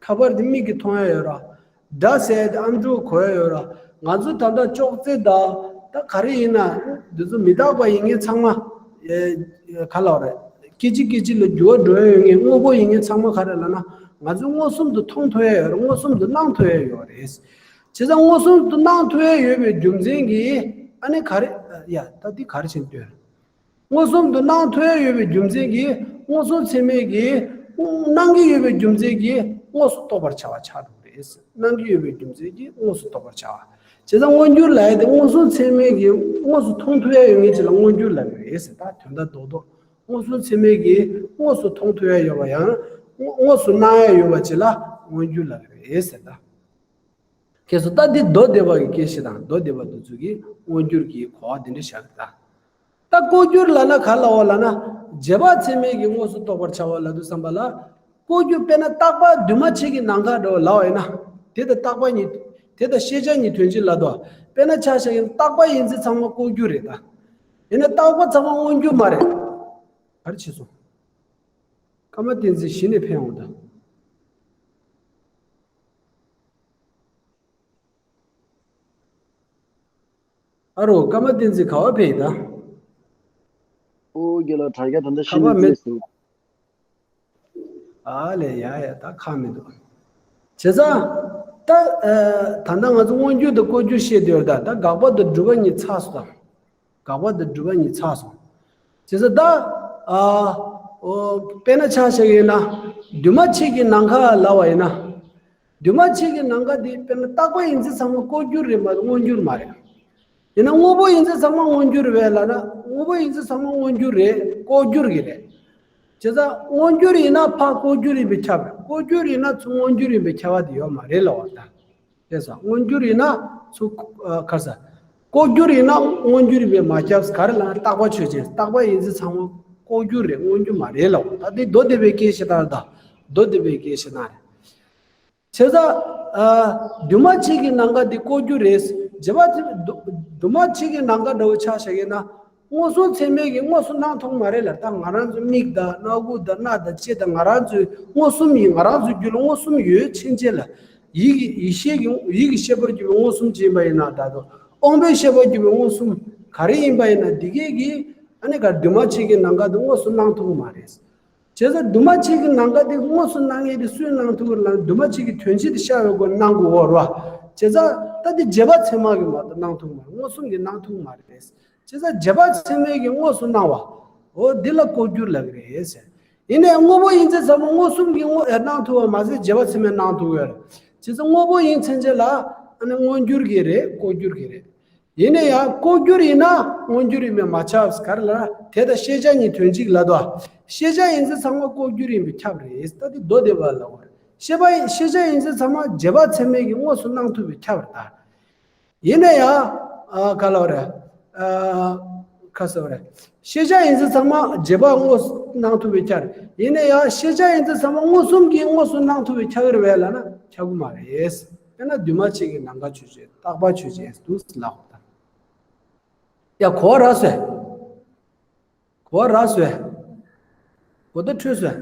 ཁ་པར་དེ་མིག་གིས་མཐོང་ཡ་ཡོད་རེད། སྒྲ་ཟེར་ཡ་དེ་ཨམ་ཅོག་གོ་ཡ་ཡོད་རེད། ང་ཚོ་ད་ལྟ་ཅོག་ཙེ་དང་ད་ག་རེ་ཡིན་ན་འདི་ཚོ་མི་རྟག་པ་ཡིན་མཁན་ཚང་མ། ཨེ། ག་ལབ་རེད། སྐད་ཅིག་སྐད་ཅིག་ལ་འགྱུར་བ་འགྲོ་ཡ་ཡོད་མཁན་དངོས་པོ་ཡིན་མཁན་ཚང་མ་ག་རེ་ལབ་ན། ང་ཚོས་མངོན་སུམ་དུ་མཐོང་ཐུབ་ཡ་ཡོད་རེད། མངོན་སུམ་དུ་སྣང་ཐུབ་ཡ་ཡོད་རེད། བྱས་ཙང་མངོན་སུམ་དུ་སྣང་ཐུབ་ཡ་ཡོད་པའི་རྒྱུ་མཚན་གྱིས་ཨ་ནི་ག་རེ། ཡ་ད་འདི་ག་རེ་བྱས་ནས་སྟོན། མངོན་སུམ་དུ་སྣང་ཐུབ་ཡ་ཡོད་པའི་རྒྱུ་མཚན་གྱིས་མངོན་སུམ་ཚད་མས་ཀྱིས་སྣང་གི་ཡོད་པའི་རྒྱུ་མཚན་གྱིས་དངོས་སུ་རྟོགས་པར་བྱ་བ་ཆགས་འགྲོ་གི་རེད། སྣང་གི་ཡོད་པའི་རྒྱུ་མཚན་གྱིས་དངོས་སུ་རྟོགས་པར་བྱ་བ། བྱས་ཙང་མངོན་གྱུར་ལབ་ཡ་དེ་མངོན་སུམ་ཚད་མས་ཀྱིས་དངོས་སུ་མཐོང་ཐུབ་ཡ་ཡོད་མཁན་ཅིག་ལ་མངོན་གྱུར་ལབ་ཀྱི་རེད་ཟེར། ད་དོན་དག་རྡོག་རྡོག་མངོན་སུམ་ཚད་མས་ཀྱིས་དངོས་སུ་མཐོང་ཐུབ་ཡ་ཡོད་པ་ཡང་དངོས་སུ་སྣང་ཡ་ཡོད་པ་ཅིག་ལ་མངོན་གྱུར་ལབ་ཀྱི་རེད་ཟེར་ད། ཁྱེད་ཚོ་ད་འདི་མདོ་སྡེ་པ་གི་སྐད་ཆ་དང་མདོ་སྡེ་པ་འདི་ཚོ་གིས་མངོན་གྱུར་གྱི་གོ་བ་འདི་འདྲ་བཞག་གི་ད། ད་ལྐོག་གྱུར་ལབ་ན་ག་ལ་འོ་ལབ་ན། རྗེས་དཔག་ཚད་མས་ཀྱིས་དངོས་སུ་རྟོགས་པར་བྱ་བ་ལབ་དུས་ཙམ་པ་ལ། ལྐོག་གྱུར་དཔེར་ན་རྟག་པ་འདུས་མ་བྱས་ཀྱི་ནམ་མཁའ་འདྲ་བོ་ལབ་པ་ཡིན་ན། དེ་དང་རྟག་པ་གཉིས། དེ་དང་ཤེས་བྱ་གཉིས་དོན་གཅིག་ལབ་དོ། དཔེར་ན་ཆ་བཞག་ཡིན་ན་རྟག་པ་ཡིན་ཚེ་ཚང་མ་ལྐོག་གྱུར་རེད་ད། ཡིན་ན་རྟག་པ་ཚང་མ་མངོན་གྱུར་མ་རེད། ག་རེ་བྱས་སོང་། ཀརྨ་བསྟན་འཛིན་གཞི་ནས་ཕན་འོང་ད། ཨ་རོ། ཀརྨ་བསྟན་འཛིན་ག་བ་ཕེབས་ད། ཨོ་རྒན་ལགས། དྲ་རྒྱ་ད་ལྟ་ཤི་ཁ་པར་ནས་མེད་བརྩེས་སོང་། ཨ་ལས། ཡ་ཡ། ད་ཁག་མི་འདུག་བྱས་ཙང་། ད་ཨ་ད་ལྟ་ང་ཚོ་མངོན་གྱུར་དང་ལྐོག་གྱུར་བཤད་བསྡད་ཡོད་ད། ད་དགག་པ་དང་སྒྲུབ་པ་གཉིས་ཚར་སོང་ད། དགག་པ་དང་སྒྲུབ་པ་གཉིས་ཚར་སོང་། བྱས་ཙང་ད། ཨ། ཨོ། དཔེར་ན་ཆ་བཞག་ཡིན་ན། འདུས་མ་བྱས་ཀྱི་ནམ་མཁའ་ལབ་པ་ཡིན་ན། འདུས་མ་བྱས་ཀྱི་ནམ་མཁའ་འདི་དཔེར་ན་རྟག་པ་ཡིན་ཚེ་ཚང་མ་ལྐོག་གྱུར་རེད་མ་གཏོགས་མངོན་གྱུར་མ་རེད། ཡིན་ན་དངོས་པོ་ཡིན་ཚེ་ཚང་མ་མངོན་གྱུར་རེད་ལབ་ན། དངོས་པོ་ཡིན་ཚེ་ཚང་མ་མངོན་གྱུར་རེད། ལྐོག་གྱུར་གྱི་རེད། བྱས་ཙང་མངོན་གྱུར་ཡིན་ན་ཕར་ལྐོག་གྱུར་ཡིན་པས་ཁྱབ་རེད། ལྐོག་གྱུར་ཡིན་ན་ཚུར་མངོན་གྱུར་ཡིན་པས་ཁྱབ་པ་དེ་ཡོད་མ་རེད་ལབ་པ་ད། ལགས་སོ། མངོན་གྱུར་ཡིན་ན་ཚུར། ཨ། ག་རེ་ཟ། ལྐོག་གྱུར་ཡིན་ན་མངོན་གྱུར་ཡིན་པས་མ་ཁྱབ། ག་རེ་ལབ་ན་རྟག་པ་ཆོས་ཅན། རྟག་པ་ཡིན་ཚེ་ཚང་མ་ལྐོག་གྱུར་རེད། མངོན་གྱུར་མ་རེད་ལབ་པ་ད། འདི་མདོ་སྡེ་པའི་སྐད་བཤད་སྟངས་རེད་ད། མདོ་སྡེ་པའི་སྐད་བཤད་སྟངས་རེད། བྱས་ཙང་། ཨ། འདུས་མ་བྱས་ཀྱི་ནམ་མཁའ་འདི་ལྐོག་གྱུར་རེད། རྗེས་དཔག་ཚད། འདུ་འདུས་མ་བྱས་ཀྱི་ནམ་མཁའ་འདྲ་བོ་ཆ་བཞག་ཡིན་ན། མངོན་སུམ་ཚད་མས་ཀྱིས་དངོས་སུ་སྣང་ཐུབ་མ་རེད་ལ། ད་ང་རང་ཚོ་མིག་དང་སྣ་ཁུག་དང་སྣ་དང་ལྕེ་དང་ང་རང་ཚོའི་མངོན་སུམ་ཡིན། ང་རང་ཚོའི་རྒྱུད་ལ་མངོན་སུམ་ཡོད་ཕྱིན་ཆད་ལ། ཡིད་ཀྱི་ཡིད་ཤེས་ཀྱི་ཡིད་ཀྱི་ཤེས་པར་གྱུར་པའི་མངོན་སུམ་ཅིག་ཡིན་པ་ཡིན་ན། ད་དུང་དབང་པོའི་ཤེས་པར་གྱུར་པའི་མངོན་སུམ་ག་རེ་ཡིན་པ་ཡིན་ན། འདི་སྐད་ཀྱིས་ཨ་ནི་ག་འདུས་མ་བྱས་ཀྱི་ནམ་མཁའ་དེ་དངོས་སུ་སྣང་ཐུབ་ཀྱི་མ་རེད། བྱས་ཙང་འདུས་མ་བྱས་ཀྱི་ནམ་མཁའ་དེ་དངོས་སུ་སྣང་མཁན་དེ་སུས་སྣང་ཐུབ་ཀྱི་རེད་ལབ་ན། འདུས་མ་བྱས་ཀྱི་དོན་སྤྱི་དེ་ཤར་བའི་སྒོ་ནས་སྣང་དགོས་རེད་བ། བྱས་ཙང་ད་དེ་རྗེས་དཔག་ཚད་མ་གིས་མ་གཏོགས་སྣང་ཐུབ་མ་རེད། མངོན་སུམ་གྱིས་སྣང་ཐུབ་མ་རེད། བྱས་ཙང་རྗེས་དཔག་ཚད་མས་ཀྱིས་དངོས་སུ་སྣང་བ། འོ་འདི་ལ་ལྐོག་གྱུར་ལབ་ཀྱི་རེད་ཟེར། ཡིན་ནའི་དངོས་པོ་ཡིན་ཚེ་ཚང་མ་མངོན་སུམ་གྱིས་དངོས་ཨེ་སྣང་ཐུབ་པ་མ་ཟད་རྗེས་དཔག་ཚད་མས་སྣང་ཐུབ་ཡོད་རེད། བྱས་ཙང་དངོས་པོ་ཡིན་ཚེ་ལ་ཨ་ནི་མངོན་གྱུར་གྱི་རེད། ལྐོག་གྱུར་གྱི་རེད། ཡིན་ན་ཡང་ལྐོག་གྱུར་ཡིན་ན་མངོན་གྱུར་ཡིན་པས་མ་ཁྱབ། ག་རེ་ལབ་ན་དེ་དང་ཤེས་བྱ་གཉིས་དོན་གཅིག་ལབ་དོ། ཤེས་བྱ་ཡིན་ཚེ་ཚང་མ་ལྐོག་གྱུར་ཡིན་པས་ཁྱབ་རེད། ད་དེ་མདོ་སྡེ་པ་ལབ་དགོས་རེད། ཤེས་པ་ཡིན་ཤེས་བྱ་ཡིན་ཚེ་ཚང་མ་རྗེས་དཔག་ཚད་མས་ཀྱིས་དངོས་སུ་སྣང་ཐུབ་པས་ཁྱབ་རེད་ད། ཡིན་ན་ཡང་ཨ་ག་ལབ་རེད། ཨ་ག་ཟེར་བ་རེད། ཤེས་བྱ་ཡིན་ཚེ་ཚང་མ་རྗེས་དཔག་དངོས་སུ་སྣང་ཐུབ་པས་ཁྱབ་རེད། ཡིན་ན་ཡང་ཤེས་བྱ་ཡིན་ཚེ་ཚང་མ་མངོན་སུམ་གྱིས་དངོས་སུ་སྣང་ཐུབ་པས་ཁྱབ་ཀྱི་རེད་པས་ལབ་ན་ཁྱབ་ཀྱི་མ་རེད། དཔེར་ན་འདུས་མ་བྱས་ཀྱི་ནམ་མཁའ་ཆོས་ཅན། རྟག་པ་ཆོས་ཅན་དུ་ལབ་དང་། ཡ་གོ་བ་རག་སོང་། གོ་བ་རག་སོང་། གོ་བརྡ་འཕྲོད་སོང་།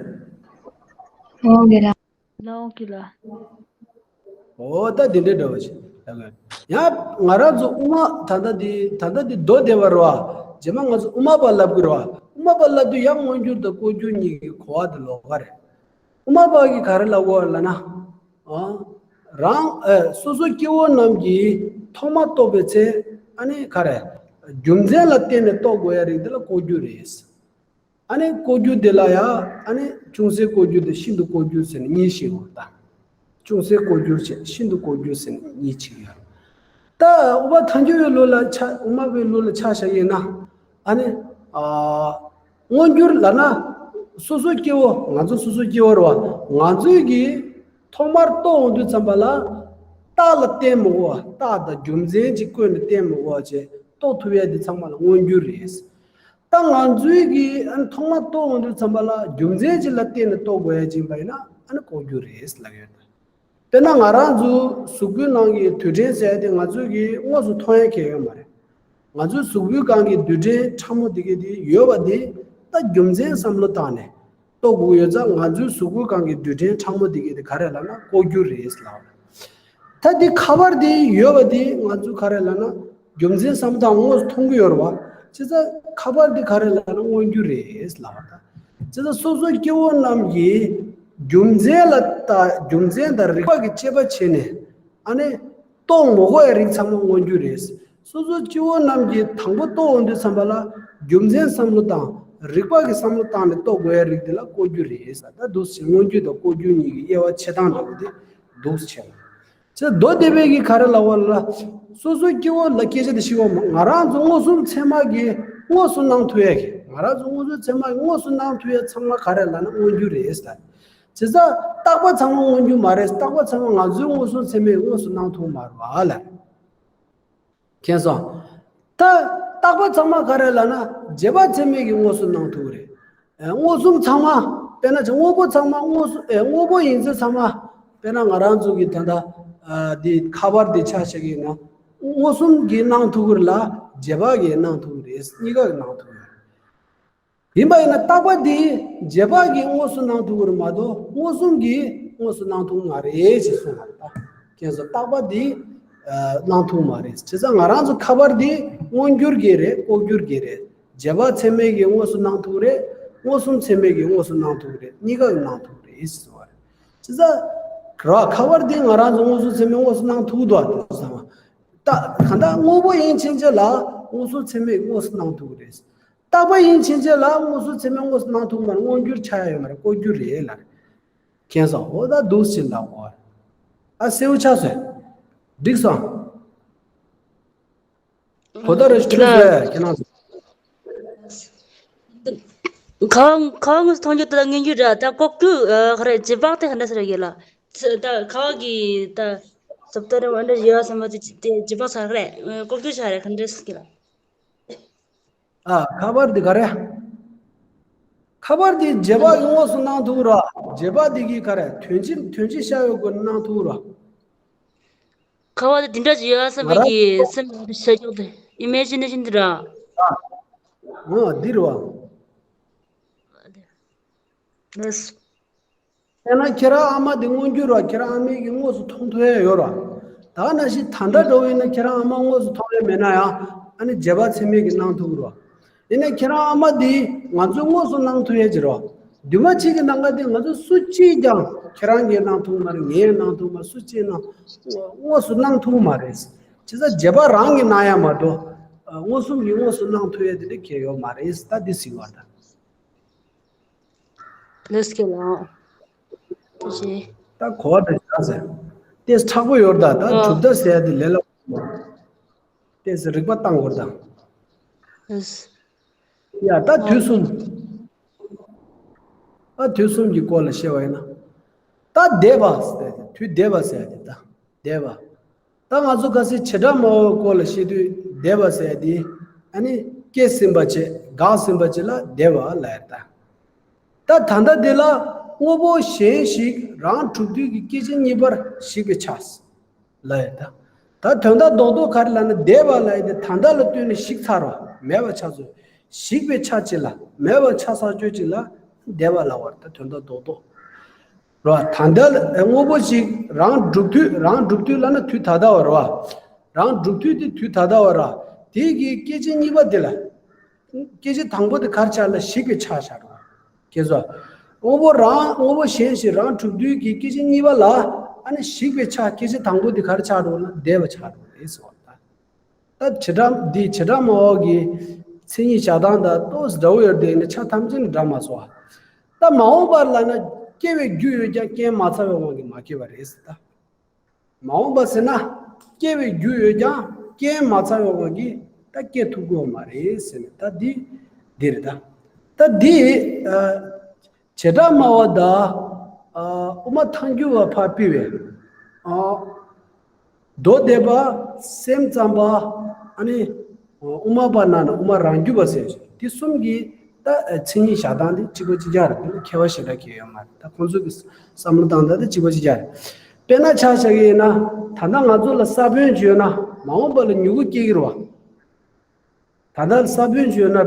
ཨོ་ལེ་ར། ལོ་ཀི་ལ། ཨོ་ད་དེ་འདྲའི་འདྲ་བ་ཞིག་ལབ་དགོས། ཡང་ང་རང་ཚོ་དབུ་མ་ད་ལྟ་འདི་ད་ལྟ་འདི་མདོ་སྡེ་པ་རེད་བ། རྗེས་མ་ང་ཚོ་དབུ་མ་པ་ལབ་དགོས་རེད་བ། དབུ་མ་པ་ལབ་དུས་ཡང་མངོན་གྱུར་དང་ལྐོག་གྱུར་གཉིས་ཀྱི་གོ་བ་དེ་ལོགས་ཀ་རེད། དབུ་མ་པ་གིས་ག་རེ་ལབ་དགོས་ལབ་ན། ཨ། རང་ཨ་སོ་སོ་སྐྱེ་བོ་རྣམས་ཀྱིས་ཐོག་མར་རྟོགས་པའི་ཚེ་ཨ་ནི་ག་རེ། རྒྱུ་མཚན་ལ་བརྟེན་ནས་རྟོགས་དགོས་ཡ་རིགས་འདི་ལ་ལྐོག་གྱུར་རེད། ཨ་ནི་ལྐོག་གྱུར་འདི་ལ་ཡང་ཨ་ནི་ཅུང་ཟད་ལྐོག་གྱུར་དང་ཤིན་ཏུ་ལྐོག་གྱུར་ཟེར་ནས་གཉིས་ཤིག་ཡོད་ད། ཅུང་ཟད་ལྐོག་གྱུར་བྱས་ཤིན་ཏུ་ལྐོག་གྱུར་ཟེར་ནས་གཉིས་ཅིག་ཡོད། ད་དབུ་མ་ཐལ་འགྱུར་བའི་ལུགས་ལ་ཆ་དབུ་མ་པའི་ལུགས་ལ་ཆ་བཞག་ཡིན་ན། ཨ་ནི། ཨ། མངོན་གྱུར་ལབ་ན། སོ་སོ་སྐྱེ་བོ་ང་ཚོ་སོ་སོ་སྐྱེ་བོ་རེད་བ། ང་ཚོས་ཀྱིས་ཐོག་མར་རྟོགས་འོང་དུས་ཙམ་པ་ལ། རྟགས་ལ་བརྟེན་མི་དགོས་པ། རྟགས་དང་རྒྱུ་མཚན་གྱི་སྒོ་ནས་བརྟེན་མི་དགོས་པ་བྱས་རྟོགས་ཐུབ་ཡ་འདི་ཚང་མ་ལ་མངོན་གྱུར་རེད། ད་ང་ཚོས་ཀྱིས་ཨ་ནི་ཐོག་མར་རྟོགས་འོང་དུས་ཙམ་པ་ལ་རྒྱུ་མཚན་ཅིག་ལ་བརྟེན་ནས་རྟོགས་དགོས་ཡ་ཅིག་ཡིན་པ་ཡིན་ན་ཨ་ནི་ལྐོག་གྱུར་རེད་ལབ་ཡོད། དཔེར་ན་ང་རང་ཚོའི་གཟུགས་པོའི་ནང་གི་རྡུལ་ཕྲན་ཟེར་ཡ་དེ་ང་ཚོས་ཀྱིས་དངོས་སུ་མཐོང་ཡ་གང་ཡང་ཡོད་མ་རེད། ང་ཚོའི་གཟུགས་པོའི་སྒང་གི་རྡུལ་ཕྲན་ཕྲ་མོ་དེ་གའི་དེ་ཡོད་པ་དེ་ད་རྒྱུ་མཚན་བསམ་བློ་བཏང་ནས་རྟོགས་དགོས་ཡོད་ཙང་། ང་ཚོའི་གཟུགས་པོའི་སྒང་གི་རྡུལ་ཕྲན་ཕྲ་མོ་དེ་གའི་དེ་ག་རེ་ལབ་ན་ལྐོག་གྱུར་རེད་ལབ། ད་དེ་ཁ་པར་དེ་ཡོད་པ་དེ་ང་ཚོས་ག་རེ་ལབ་ན་རྒྱུ་མཚན་བསམ་བློ་བཏང་དངོས་སུ་མཐོང་གི་ཡོད་རེད་བ། བྱས་ཙང་ཁ་པར་དེ་ག་རེ་ལབ་ན་མངོན་གྱུར་རེད་ལབ་པ་ད། བྱས་ཙང་སོ་སོ་སྐྱེ་བོ་རྣམས་ཀྱིས་རྒྱུ་མཚན་ལ་ལྟ་རྒྱུ་མཚན་དང་རིགས་པ་གི་དཔྱད་པ་བྱས་ནས་ཨ་ནི། རྟོགས་མི་དགོས་པའི་རིགས་ཚང་མ་མངོན་གྱུར་རེད། སོ་སོ་སྐྱེ་བོ་རྣམས་ཀྱིས་དང་པོ་རྟོགས་འོང་དུས་ཙམ་པ་ལ་རྒྱུ་མཚན་བསམ་བློ་བཏང་། རིགས་པ་གི་བསམ་བློ་བཏང་ནས་རྟོགས་དགོས་པའི་རིགས་དེ་ལ་ལྐོག་གྱུར་རེད་ཟེར། ད་འདུག་སེ་མངོན་གྱུར་དང་ལྐོག་གྱུར་གཉིས་ཀྱི་དབྱེ་བ་ཕྱེ་སྟངས་འདྲ་བོ་དེ་འདུག་སེ་བྱས། ཅེས་མདོ་སྡེ་པའི་གི་ག་རེ་ལབ་པ་ལ། སོ་སོ་སྐྱེ་བོ་ལ་སྐད་ཆ་དེ་ཞིག་བ་མ། ང་རང་ཚོ་མངོན་སུམ་ཚད་མ་གིས་དངོས་སུ་སྣང་ཐུབ་ཡ་གི། ང་རང་ཚོ་མངོན་སུམ་ཚད་མ་གིས་དངོས་སུ་སྣང་ཐུབ་ཡ་ཚང་མ་ག་རེ་ལབ་ན་མངོན་གྱུར་རེད་ཟེར། བྱས་ཙང་རྟག་པ་ཚང་མ་མངོན་གྱུར་མ་རེད། རྟག་པ་ཚང་མ་ང་ཚོའི་མངོན་སུམ་ཚད་མས་དངོས་སུ་སྣང་ཐུབ་མ་རེད་བ་ལ། མཁྱེན་སོང་། ད་རྟག་པ་ཚང་མ་ག་རེ་ལབ་ན་རྗེས་དཔག་ཚད་མས་ཀྱིས་དངོས་སུ་སྣང་ཐུབ་རེད། ཨེ་མངོན་སུམ་ཚང་མ། དཔེར་ན་ཅིག་དངོས་པོ་ཚང་མ་དངོས་སུ་ཨེ་དངོས་པོ་ཡིན་ཚེ་ཚང་མ། དཔེར་ན་ང་རང་ཚོ་གི་ད་ལྟ་ཨ་འདི་ཁ་པར་འདི་ཆ་བཞག་གི་ཡིན་ན། མངོན་སུམ་གྱིས་སྣང་ཐུབ་ཀྱི་རེད་ལ་རྗེས་དཔག་གིས་སྣང་ཐུབ་ཀྱི་རེད། གཉིས་ཀ་གིས་སྣང་ཐུབ་ཀྱི་རེད། ཡིན་པ་ཡིན་ན་རྟག་པ་འདི་རྗེས་དཔག་གིས་དངོས་སུ་སྣང་ཐུབ་ཀྱི་རེད་མ་གཏོགས་མངོན་སུམ་གྱིས་དངོས་སུ་སྣང་ཐུབ་མ་རེད་ཅེས་གསུངས་པ་རེད་ད། མཁྱེན་སོང་། རྟག་པ་འདི་ཨ་སྣང་ཐུབ་མ་རེད། བྱས་ཙང་ང་རང་ཚོ་ཁ་པར་འདི་མངོན་གྱུར་གྱི་རེད། ལྐོག་གྱུར་གྱི་རེད། རྗེས་དཔག་ཚད་མས་ཀྱིས་དངོས་སུ་སྣང་ཐུབ་རེད། མངོན་སུམ་ཚད་མས་ཀྱིས་དངོས་སུ་སྣང་ཐུབ་རེད། གཉིས་ཀ་གིས་སྣང་ཐུབ་རེད་ཟེར་བ་རེད། བྱས་ཙང་ར་ཁ་པར་འདི་ང་རང་ཚོ་མངོན་སུམ་ཚད་མས་དངོས་སུ་སྣང་ཐུབ་འདུག་ཨ། དེ་ཚང་མ་ད་གང་ལྟར་དངོས་པོ་ཡིན་ཕྱིན་ཆད་ལ་མངོན་སུམ་ཚད་མས་དངོས་སུ་སྣང་ཐུབ་རེད། རྟག་པ་ཡིན་ཕྱིན་ཆད་ལ་དངོས་སུམ་ཚད་མས་དངོས་སུ་སྣང་ཐུབ་མ་རེད། མངོན་གྱུར་ཆགས་ཡ་ཡོད་མ་རེད། ལྐོག་གྱུར་རེད་ལ། མཁྱེན་སོང་། འོ་ད་འདུག་སེ་ལབ་དགོས། ཨ་གསལ་པོ་ཆགས་སོང་། འགྲིག་སོང་། གོ་བརྡ་རེ་ཞིག་འཕྲོད་སོང་། ཁྱེད་རང་ཚོ། ཁ་བ་ཁ་བ་དངོས་སུ་མཐོང་རྒྱུ་དེ་ལ་མངོན་གྱུར་ར། ད་ལྐོག་གྱུར་ཨ་ག་རེ་རྗེས་དཔག་དེ་ག་འདྲ་ཟེར་ཡོད་ལ། ད་ཁ་བ་གི་ད་སོབ་ཏ་རེ་འདྲ་ཡོད་བསམ་པ་དེ་དེ་རྗེས་དཔག་ཆགས་རེད། ལྐོག་གྱུར་ཆགས་རེད། ག་འདྲ་ཟེར་གི་ལ། ཨ་ཁ་པར་འདི་ག་རེ། ཁ་པར་འདི་རྗེས་དཔག་གིས་དངོས་སུ་སྣང་ཐུབ་ར། རྗེས་དཔག་འདི་གིས་ག་རེ་དོན་སྤྱི་དོན་སྤྱི་ཤར་བའི་སྒོ་ནས་སྣང་ཐུབ་ར། ཁ་པར་འདི་འདི་འདྲ་ཅིག་ཡོད་བསམ་པའི་གི་སེམས་ལ་ཤར་ཀྱོག་དེ་ཨི་མེ་ཇི་ནེ་ཤན་འདི་ར། ཨ་ ཨ་འདི་རེད་བ། ལགས། དཔེར་ན་ཁྱེད་རང་ཨ་མ་དེ་མངོན་གྱུར་ར། ཁྱེད་རང་ཨ་མའི་གི་དངོས་སུ་མཐོང་ཐུབ་ཡ་ཡོད་ར། ད་ནང་བཞིན་ད་ལྟ་འགྲོ་བ་ཡིན་ན་ཁྱེད་རང་ཨ་མ་དངོས་སུ་མཐོང་ཡ་མེད་ན་ཡང་། ཨ་ནི་རྗེས་དཔག་ཚད་མས་གི་སྣང་ཐུབ་ར། ཡིན་ན་ཁྱེད་རང་ཨ་མ་དེ་ང་ཚོས་དངོས་སུ་སྣང་ཐུབ་ཡ་ཅིག་ར། འདུས་མ་བྱས་ཀྱི་སྣང་ག་དེ་ང་ཚོ་སུ་གཅིག་ཀྱང་། ཁྱེད་རང་གིས་སྣང་ཐུབ་མ་རེད། ངས་སྣང་ཐུབ་མ། སུ་གཅིག་སྣང་། དངོས་སུ་སྣང་ཐུབ་མ་རེད། བྱས་ཙང་རྗེས་དཔག་རང་གིས་སྣང་ཡ་མ་གཏོགས། མངོན་སུམ་གྱིས་དངོས་སུ་སྣང་ཐུབ་ཡ་དེ་འདྲ་གང་ཡང་ཡོད་མ་རེད། ད་འདི་ཟིན་པ་ད། ལགས་སོ་ལགས། ཐུགས་རྗེ་ཆེ། ད་གོ་བ་འདྲ་ཞིག་ཟེར། ཏེ་མཁྲེགས་པོ་ཡོད་ད། ད་ཨ། གྲུབ་མཐའ་ཟེར་ཡ་དེ་ལས་སླ་པོ། ཏེ་ཟེར་རིག་པ་བཏང་དགོས་ད། ལགས་སོ། ཡ་ད་དུས་གསུམ། ད་དུས་གསུམ་གྱི་སྐོར་ལ་བཤད་པ་ཡིན་ན། ད་འདས་པ་ཟེར་ཏེ། དུས་འདས་པ་ཟེར་ཏེ་ད། འདས་པ། ད་ང་ཚོ་ཁ་སང་བྱེ་བྲག་སྨྲ་བའི་སྐོར་ལ་བཤད་དུས་འདས་པ་ཟེར་ཏེ། ཨ་ནི་སྐྱེས་ཟིན་པ་བྱས། འགག་ཟིན་པ་བྱས་ལ་འདས་པ་ལབ་ཡ་ད། ད་ད་ལྟ་འདི་ལ་དངོས་པོ་གཞན་ཞིག་རང་གྲུབ་དུས་ཀྱི་སྐྱེ་མཆེད་གཉིས་པར་ཞིག་པའི་ཆ་ལབ་ཡ་ད། ད་དོན་དག་རྡོག་རྡོག་ག་རེ་ལབ་ན། འདས་པ་ལབ་ཡ་དེ་ད་ལྟ་ལ་ལྟོས་ནས་ཞིག་ཚར་བ། མེད་པ་ཆགས་ཚུལ། ཞིག་པའི་ཆ་གཅིག་ལ་མེད་པ་ཆགས་ཚར་ཚུལ་གཅིག་ལ་འདས་པ་ལབ་པ་རེད། ད་དོན་དག་རྡོག་རྡོག་རེད་བ། ད་ལྟ་ལ་དངོས་པོ་ཞིག་རང་གྲུབ་དུས། རང་གྲུབ་དུས་ལབ་ན་དུས་ད་ལྟ་བ་རེད་བ། རང་གྲུབ་དུས་དེ་དུས་ད་ལྟ་བ་རེད། དེ་གི་སྐྱེ་མཆེད་གཉིས་པ་དེ་ལ། སྐྱེ་མཆེད་དང་པོ་དེ་ག་རེ་ཆགས་ལབ་ན་ཞིག་པའི་ཆ་ཆགས་འགྲོ། ཁྱེད་ཚོ། དངོས་པོ་རང་། དངོས་པོ་གཞན་ཞིག་རང་གྲུབ་དུས་ཀྱི་སྐྱེ་མཆེད་གཉིས་པ་ལ། ཨ་ནི་ཞིག་པའི་ཆ། སྐྱེ་མཆེད་དང་པོ་དེ་ག་རེ་ཆགས་འགྲོ་ན་འདས་པ་ཆགས་འགྲོ་རེད་ཟེར་བ་ད། ད་བྱེ་བྲག་འདི་བྱེ་བྲག་སྨྲ་བ་གི་མཚན་ཉིད་བཞག་སྟངས་དང་ཏོག་ཙམ་འདྲ་བོ་ཡོད་དེ། ནི་ཆ་ཐམས་ཅད་ནི་འདྲ་མ་སོང་བ། ད་མ་འོངས་པ་ལབ་ན་སྐྱེ་བའི་རྒྱུ་ཡོད་ཀྱང་རྐྱེན་མ་ཚང་བའི་དབང་གིས་མ་སྐྱེས་པ་རེད་ཟེར་ད། མ་འོངས་པ་ཟེར་ན་སྐྱེ་བའི་རྒྱུ་ཡོད་ཀྱང་རྐྱེན་མ་ཚང་བའི་དབང་གིས་ད་སྐྱེ་ཐུབ་ཀྱི་ཡོད་མ་རེད་ཟེར་ནས། ད་འདི་འདི་རེད་ད། ད་འདི་ཨ་བྱེ་བྲག་སྨྲ་བ་དང་། ཨ་དབུ་མ་ཐལ་འགྱུར་བ་ཕར་ཕུད་པས། ཨ་མདོ་སྡེ་པ། སེམས་ཙམ་པ། ཨ་ནི་དབུ་མ་པ་ན་ན་དབུ་མ་རང་རྒྱུད་པ་ཟེར་ཞིང་། འདི་གསུམ་གྱི་ད་མཚན་ཉིད་བཞག་སྟངས་འདི་གཅིག་པ་གཅིག་རྐྱང་རེད། ཁྱད་པར་ཞེ་དྲག་གང་ཡང་ཡོད་མ་རེད། ད་ཁོང་ཚོ་གི་བསམ་བློ་བཏང་སྟངས་དེ་གཅིག་པ་གཅིག་རྐྱང་རེད། དཔེར་ན་ཆ་བཞག་གི་ཡིན་ན། ད་ལྟ་ང་ཚོ་ལ་ས་བོན་ཅིག་ཡོད་ན་མ་འོངས་པ་ལ་མྱུ་གུ་སྐྱེ་གི་རེད་བ། ད་ལྟ་ས་བོན་ཅིག་ཡོད་ན་ད།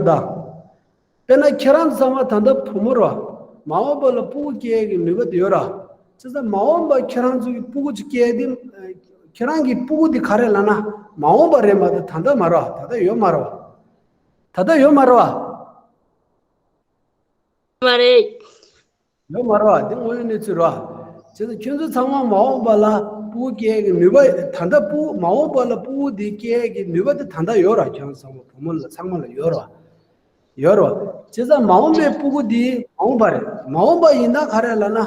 དཔེར་ན་ཁྱེད་རང་ཚོ་ཚང་མ་ད་ལྟ་བུ་མོ་རེད་བ། མ་འོངས་པ་ལ་སྤུ་གུ་སྐྱེ་ཡས་ཀྱི་ནུས་པ་དེ་ཡོད་ར། བྱས་ཙང་མ་འོངས་པ་ཁྱེད་རང་ཚོ་གི་སྤུ་གུ་ཅིག་སྐྱེ་ཡས་དེ། ཁྱེད་རང་གི་སྤུ་གུ་དེ་ག་རེ་ལབ་ན་མ་འོངས་པ་རེད་མ་གཏོགས་ད་ལྟ་མ་རེད་བ། ད་ལྟ་ཡོད་མ་རེད་བ། ད་ལྟ་ཡོད་མ་རེད་བ། མ་རེད། ཡོད་མ་རེད་བ། འདི་དངོས་ཡོད་གནས་ཚུལ་རེད་བ། བྱས་ཙང་ཁྱོད་ཚོ་ཚང་མ་མ་འོངས་པ་ལ་སྤུ་གུ་སྐྱེ་ཡས་ཀྱི་ནུས་པ། ད་ལྟ་སྤུ་གུ། མ་འོངས་པ་ལ་སྤུ་གུ་དེ་སྐྱེ་ཡས་ཀྱི་ནུས་པ་དེ་ད་ལྟ་ཡོད་ར། ཁྱོད་ཚོ་ཚང་མ་བུ་མོ་ལ་ཚང་མ་ལ་ཡོད་ར། ཡོད་རེད་བ། བྱས་ཙང་མ་འོངས་པའི་སྤུ་གུ་འདི་མ་འོངས་པ་རེད། མ་འོངས་པ་ཡིན་ན་ག་རེ་ལབ་ན།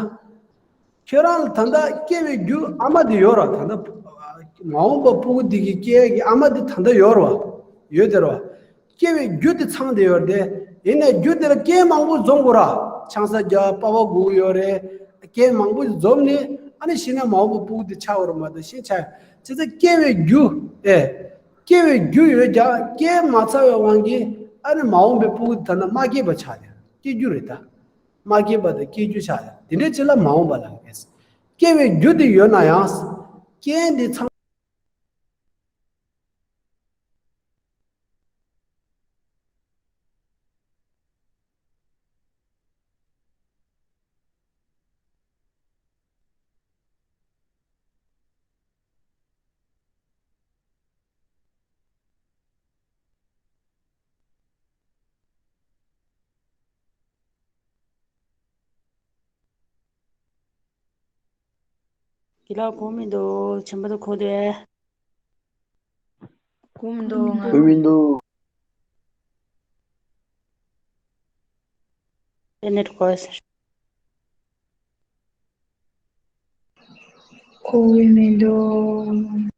ཁྱོད་རང་ལ་ད་ལྟ་སྐྱེ་བའི་རྒྱུ་ཨ་མ་འདི་ཡོད་རེད་བ། ད་ལྟ་མ་འོངས་པ་སྤུ་གུ་འདི་གི་སྐྱེ་ཡས་ཀྱི་ཨ་མ་འདི་ད་ལྟ་ཡོད་རེད་བ། ཡོད་དེ་རེད་བ། སྐྱེ་བའི་རྒྱུ་དེ་ཚང་བསྡད་ཡོད་རེད་དེ། ཡིན་ནའི་རྒྱུ་དེ་ལ་རྐྱེན་མང་པོ་འཛོམས་དགོས་ར། ཆང་ས་རྒྱག་པ་བ་དགོས་ཀྱི་ཡོད་རེད། རྐྱེན་མང་པོ་འཛོམས་ནས་ཨ་ནི་གཞི་ནས་མ་འོངས་པ་སྤུ་གུ་དེ་ཆགས་ཡོད་རེད་མ་གཏོགས་གཞན་ཆགས། བྱས་ཙང་སྐྱེ་བའི་རྒྱུ། ཨེ། སྐྱེ་བའི་རྒྱུ་ཡོད་ཀྱང་རྐྱེན་མ་ཚང་བའི་དབང་གིས་ཨ་ནི་མ་འོངས་པའི་སྤུ་གུ་དེ་ད་ལྟ་མ་སྐྱེས་པ་ཆགས་ཡོད། སྐྱེ་རྒྱུ་རེད་ད། མ་སྐྱེས་པ་དང་སྐྱེ་རྒྱུ་ཆགས་ཡོད། དེ་འདྲའི་ཅིག་ལ་མ་འོངས་པ་ལབ་ཀྱི་རེད། སྐྱེ་བའི་རྒྱུ་དེ་ཡོད་ན་ཡང་། རྐྱེན་དེ་ཚང་། དགེ་ལགས་གོ་མི་འདུག་ཆེན་པོ་དུ་གོ་དེ། གོ་མི་འདུག་ང་། གོ་མི་འདུག་ཨེ་ནེ་ཊི་གོ་ཟེར། གོ་གི་མི་འདུག་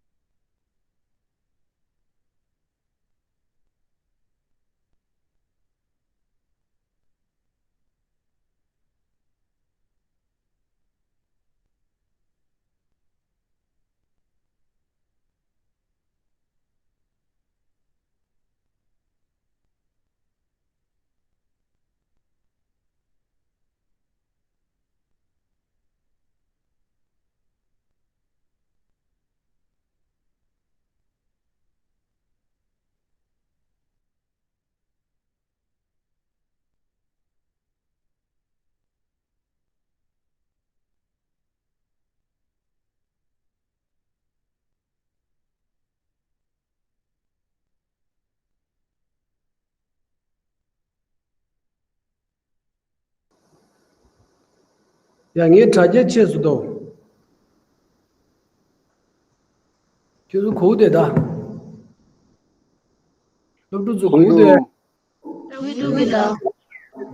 ཡ། ངའི་དྲ་རྒྱ་ཆད་སོང་དོ། ཁྱོད་ཚོ་གོ་བསྡད་ད། སློབ་ཕྲུག་ཚོ་གོ་བསྡད།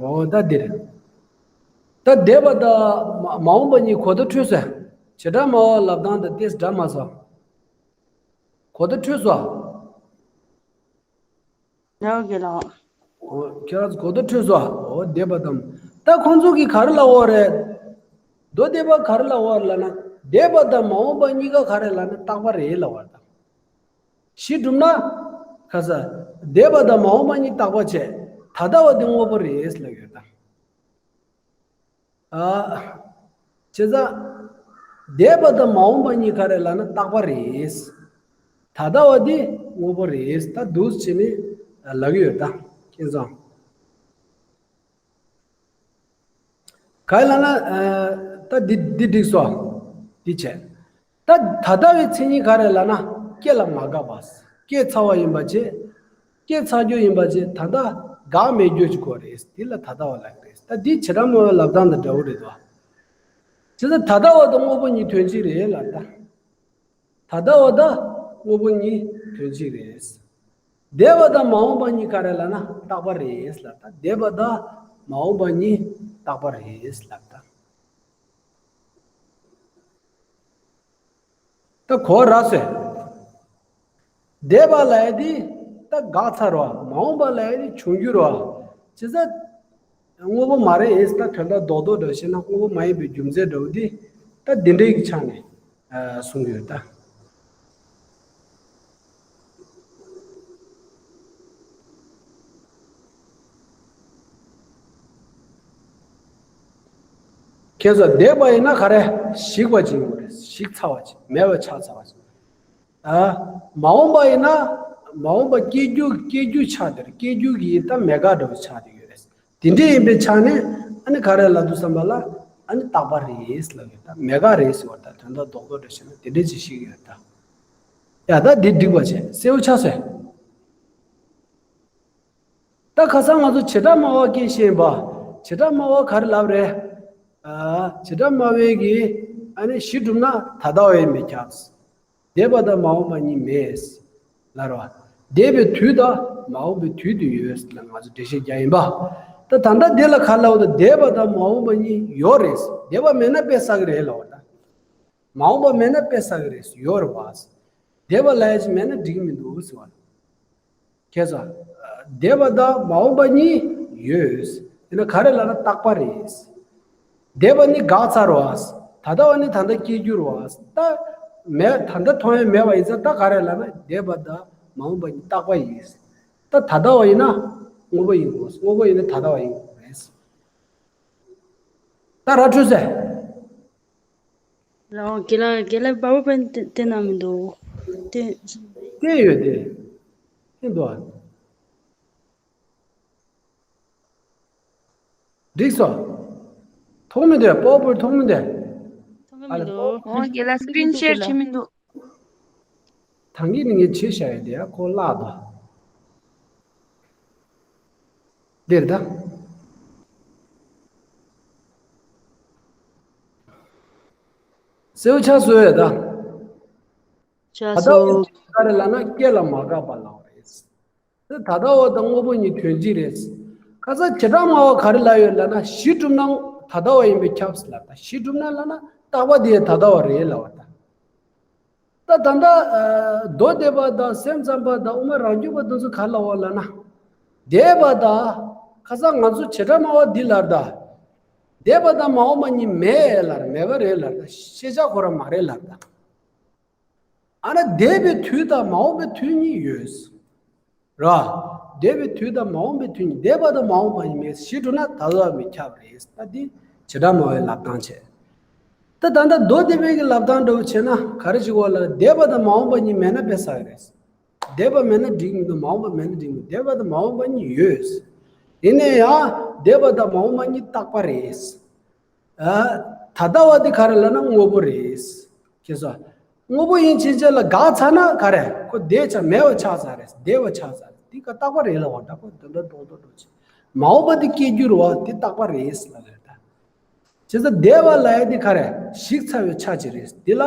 འོ་ད་འདིར། ད་འདས་པ་དང་མ་མ་འོངས་པ་གཉིས་གོ་བརྡ་འཕྲོད་ས། བྱེ་བྲག་སྨྲ་བ་ལབ་སྟངས་དང་ཏོག་ཙམ་འདྲ་མ་སོང་། གོ་བརྡ་འཕྲོད་སོང་། ཡོད་དགེ་ལགས། འོ། ཁྱེད་རང་ཚོ་གོ་བརྡ་འཕྲོད་སོང་། འོ། འདས་པ་དང་། ད་ཁོང་ཚོ་གིས་ག་རེ་ལབ་ཡོད་རེད། མདོ་སྡེ་པ་ག་རེ་ལབ་ཡོད་རེད་ལབ་ན། འདས་པ་དང་མ་འོངས་པ་གཉིས་ཀ་ག་རེ་ལབ་ན་རྟག་པ་རེད་ལབ་ཡོད་རེད་ད། གཞི་གྲུབ་ན། ག་ས། འདས་པ་དང་མ་འོངས་པ་གཉིས་རྟག་པ་བྱས། ད་ལྟ་བ་དེ་དངོས་པོ་རེད་ལབ་ཡོད་ད། ཨ། བྱས་ཙང་། འདས་པ་དང་མ་འོངས་པ་གཉིས་ག་རེ་ལབ་ན་རྟག་པ་རེད། ད་ལྟ་བ་འདི་དངོས་པོ་རེད། ད་འདུག་བྱས་ནས་ལབ་ཀྱི་ཡོད་ད། མཁྱེན་སོང་། ག་རེ་ལབ་ན། ཨ། ད་འདི་འདི་འགྲིག་སོང་། འདི་བྱས། ད་ད་ལྟ་བའི་མཚན་ཉིད་ག་རེ་ལབ་ན། སྐྱེ་ལ་མ་འགགས་པ། སྐྱེས་ཚར་བ་ཡིན་པ་བྱས། སྐྱེས་ཚར་རྒྱུ་ཡིན་པ་བྱས། ད་ལྟ་འགག་མེད་རྒྱུ་ཅིག་དགོས་རེད། འདི་ལ་ད་ལྟ་བ་ལབ་རེད། ད་འདི་བྱེ་བྲག་སྨྲ་བའི་ལབ་སྟངས་དང་འདྲ་བོ་རེད་དོ། བྱས་ཙང་ད་ལྟ་བ་དང་དངོས་པོ་གཉིས་དོན་གཅིག་རེད་ལབ་ད། ད་ལྟ་བ་དང་དངོས་པོ་གཉིས་དོན་གཅིག་རེད། འདས་པ་དང་མ་འོངས་པ་གཉིས་ག་རེ་ལབ་ན་རྟག་པ་རེད་ལབ་ད། འདས་པ་དང་མ་འོངས་པ་གཉིས་རྟག་པ་རེད་ལབ་ད། ད་གོ་ར་སོང་། འདས་པ་ལབ་ཡ་དེ་ད་འགག་ཚར་བ། མ་འོངས་པ་ལབ་ཡ་དེ་འབྱུང་འགྱུར་བ། བྱས་ཙང་དངོས་པོ་མ་རེད། ད་དོན་དག་རྡོག་རྡོག་འདྲ་བཤད་ན་དངོས་པོ་མ་ཡིན་པའི་རྒྱུ་མཚན་འདྲ་བོ་དེ་ད་འདི་འདྲའི་གི་ཆ་ནས་གསུང་གི་ཡོད་ད། ཁྱེད་ཚོ་འདས་པ་ཡིན་ན་ག་རེ། ཞིག་པ་ཅིག་ཡོང་གི་རེད། ཞིག་ཚར་བ་ཅིག་མེད་པ་ཆགས་ཚར་བ་ཅིག་ཨ། མ་འོངས་པ་ཡིན་ན། མ་འོངས་པ་སྐྱེ་རྒྱུ་སྐྱེ་རྒྱུ་ཆགས་དེར་སྐྱེ་རྒྱུ་གི་ད་མེད་དགག་འདྲ་བོ་ཆགས་བསྡད་ཡོད་རེད། དེ་འདྲ་ཡིན་པའི་ཆ་ནས་ཨ་ནི་ག་རེ་ལབ་འདུག་བསམ་པ་ལ། ཨ་ནི་རྟག་པ་རེད་ལབ་ཡོད་ད། མེད་དགག་རེད་ཟེར་བ་ད། དོན་དག་རྡོག་རྡོག་འདྲ་བཤད་ན་དེ་འདྲ་ཅིག་ཤེས་ཀྱི་ཡོད་ད། ཡ། ད་འདི་འགྲིག་པ་བྱས། གསལ་པོ་ཆགས་སོང་། ད་ཁ་སང་ང་ཚོ་བྱེ་བྲག་སྨྲ་བ་སྐད་བཤད་པ། བྱེ་བྲག་སྨྲ་བ་ག་རེ་ལབ་རེད། ཨ། བྱེ་བྲག་སྨྲ་བའི་གི། ཨ་ནི་གཞི་གྲུབ་ན་ད་ལྟ་བ་ཡིན་པས་ཁྱབ། འདས་པ་དང་མ་འོངས་པ་གཉིས་མེད་ལབ་རེད་བ། འདས་པའི་དུས་དང་མ་འོངས་པའི་དུས་དེ་ཡོད་ལབ་ང་ཚོ་འགྲེལ་བཤད་རྒྱག་ཡིན་པ། ད་ད་ལྟ་འདི་ལ་ག་རེ་ལབ་འདུག་འདས་པ་དང་མ་འོངས་པ་གཉིས་ཡོད་རེད། འདས་པ་མེད་ན་དཔེ་བསགས་ཀྱི་རེད་ལབ་པ་ད། མ་འོངས་པ་མེད་ན་དཔེ་བསགས་ཀྱི་རེད། ཡོད་རེད་བ། འདས་པ་ལབ་ཡ་ཅིག་མེད་ན་འགྲིག་གི་མི་འདུག་ཟེར་བ། ཁྱེད་ཚོ། འདས་པ་དང་མ་འོངས་པ་གཉིས་ཡོད། དེ་ནི་ག་རེ་ལབ་ན་རྟག་པ་རེད། འདས་པ་ནི་འགག་ཚར་བ། ད་ལྟ་བ་ནི་ད་ལྟ་སྐྱེ་འགྱུར་བ། ད་མེད། ད་ལྟ་མཐོང་ཡ་མེད་པ་ཡིན་ཙང་ད་ག་རེ་ལབ་ན་འདས་པ་དང་མ་འོངས་པ་གཉིས་རྟག་པ་ཡིན། ད་ད་ལྟ་བ་ཡིན་ན་དངོས་པོ་ཡིན་དགོས། དངོས་པོ་ཡིན་ན་ད་ལྟ་བ་ཡིན་དགོས་རེད། ད་ར་འཕྲོད་ཟེར། ལའོ། དགེ་ལགས། དགེ་ལགས་པ་པ་པན་དེ་དེ་ན་མི་འདུག་དེ། དེ་ཡོད་དེ། དེ་འདུག་ཨ། འགྲིག་སོང་། མཐོང་མི་འདུག་པོ་པོར་མཐོང་མི་འདུག་མཐོང་གི་མི་འདུག་འོ། དགེ་ལགས། སི་ཀི་རིན་ཤེར་བྱེད་མི་འདུག་ཐང་གི་ནི་ངས་བྱས་བཞག་ཡོད་དེ། ཡ། ཁོ་བརླག་འདུག་འདིར་ད། གསལ་པོ་ཆགས་སོང་ཡོད་ད། ཆགས་སོང་། ད་ལྟ་བ་ག་རེ་ལབ་ན་སྐྱེ་ལ་མ་འགགས་པ་ལབ་པ་རེད། ད་ལྟ་བ་དང་དངོས་པོ་གཉིས་དོན་གཅིག་རེད། ཁ་སང་བྱེ་བྲག་སྨྲ་བ་ག་རེ་ལབ་ཡོད་ལབ་ན། གཞི་གྲུབ་ན་ད་ལྟ་བ་ཡིན་པས་ཁྱབ་ཟེར་ལབ་ད། གཞི་གྲུབ་ན་ལབ་ན་རྟག་པ་དེ་ད་ལྟ་བ་རེད་ལབ་པ་ད། ད་ད་ལྟ། ཨ། མདོ་སྡེ་པ་དང་སེམས་ཙམ་པ་དང་དབུ་མ་རང་རྒྱུད་པ་དེ་ཚོ་ག་རེ་ལབ་ཡོད་ལབ་ན། འདས་པ་དང་། ཁ་སང་ང་ཚོ་བྱེ་བྲག་སྨྲ་བ་འདི་ལབ་ད། འདས་པ་དང་མ་འོངས་པ་གཉིས་མེད་ལབ། མེད་པ་རེད་ལབ་ད། ཤེས་བྱ་ཁོ་རང་མ་རེད་ལབ་ད། ཨ་ན་འདས་པའི་དུས་དང་མ་འོངས་པའི་དུས་གཉིས་ཡོད། ར། འདས་པའི་དུས་དང་མ་འོངས་པའི་དུས་གཉིས། འདས་པ་དང་མ་འོངས་པ་གཉིས་མེད། གཞི་གྲུབ་ན་ད་ལྟ་བ་མི་ཁྱབ་རེད། ད་འདི་བྱེ་བྲག་སྨྲ་བའི་ལབ་སྟངས་བྱས། ད་ད་ལྟ་མདོ་སྡེ་པའི་གི་ལབ་སྟངས་འདྲ་བོ་བྱས་ན་ག་རེ་ཞིག་འོ་ལ། འདས་པ་དང་མ་འོངས་པ་གཉིས་མེད་ན་དཔེ་བསགས་རེད། འདས་པ་མེད་ན་འགྲིག་མི་འདུག་མ་འོངས་པ་མེད་ན་འགྲིག་མི་འདུག་འདས་པ་དང་མ་འོངས་པ་གཉིས་ཡོད། ཡིན་ན་ཡང་འདས་པ་དང་མ་འོངས་པ་གཉིས་རྟག་པ་རེད། ཨ། ད་ལྟ་བ་དེ་ག་རེ་ལབ་ན་དངོས་པོ་རེད། ཁྱེད་ཚོ། དངོས་པོ་ཡིན་ཕྱིན་ཆད་ལ་འགག་ཚར་ན་ག་རེ། ཁོ་འདས་ཆ་མེད་པ་ཆགས་ཚར་རེད། འདས་པ་ཆགས་ཚར་རེད། དེ་ག་རྟག་པ་རེད་ལབ་པ་འདྲ། ཁོ་དེ་འདྲ་རྡོག་རྡོག་འགྲོ་ཆེ། མ་འོངས་པ་དེ་སྐྱེ་འགྱུར་བ་དེ་རྟག་པ་རེད་ལབ་རེད་ད། བྱས་ཙང་འདས་པ་ལབ་ཡ་དེ་ག་རེ། ཞིག་ཚར་བའི་ཆ་ཅིག་རེད། འདི་ལ་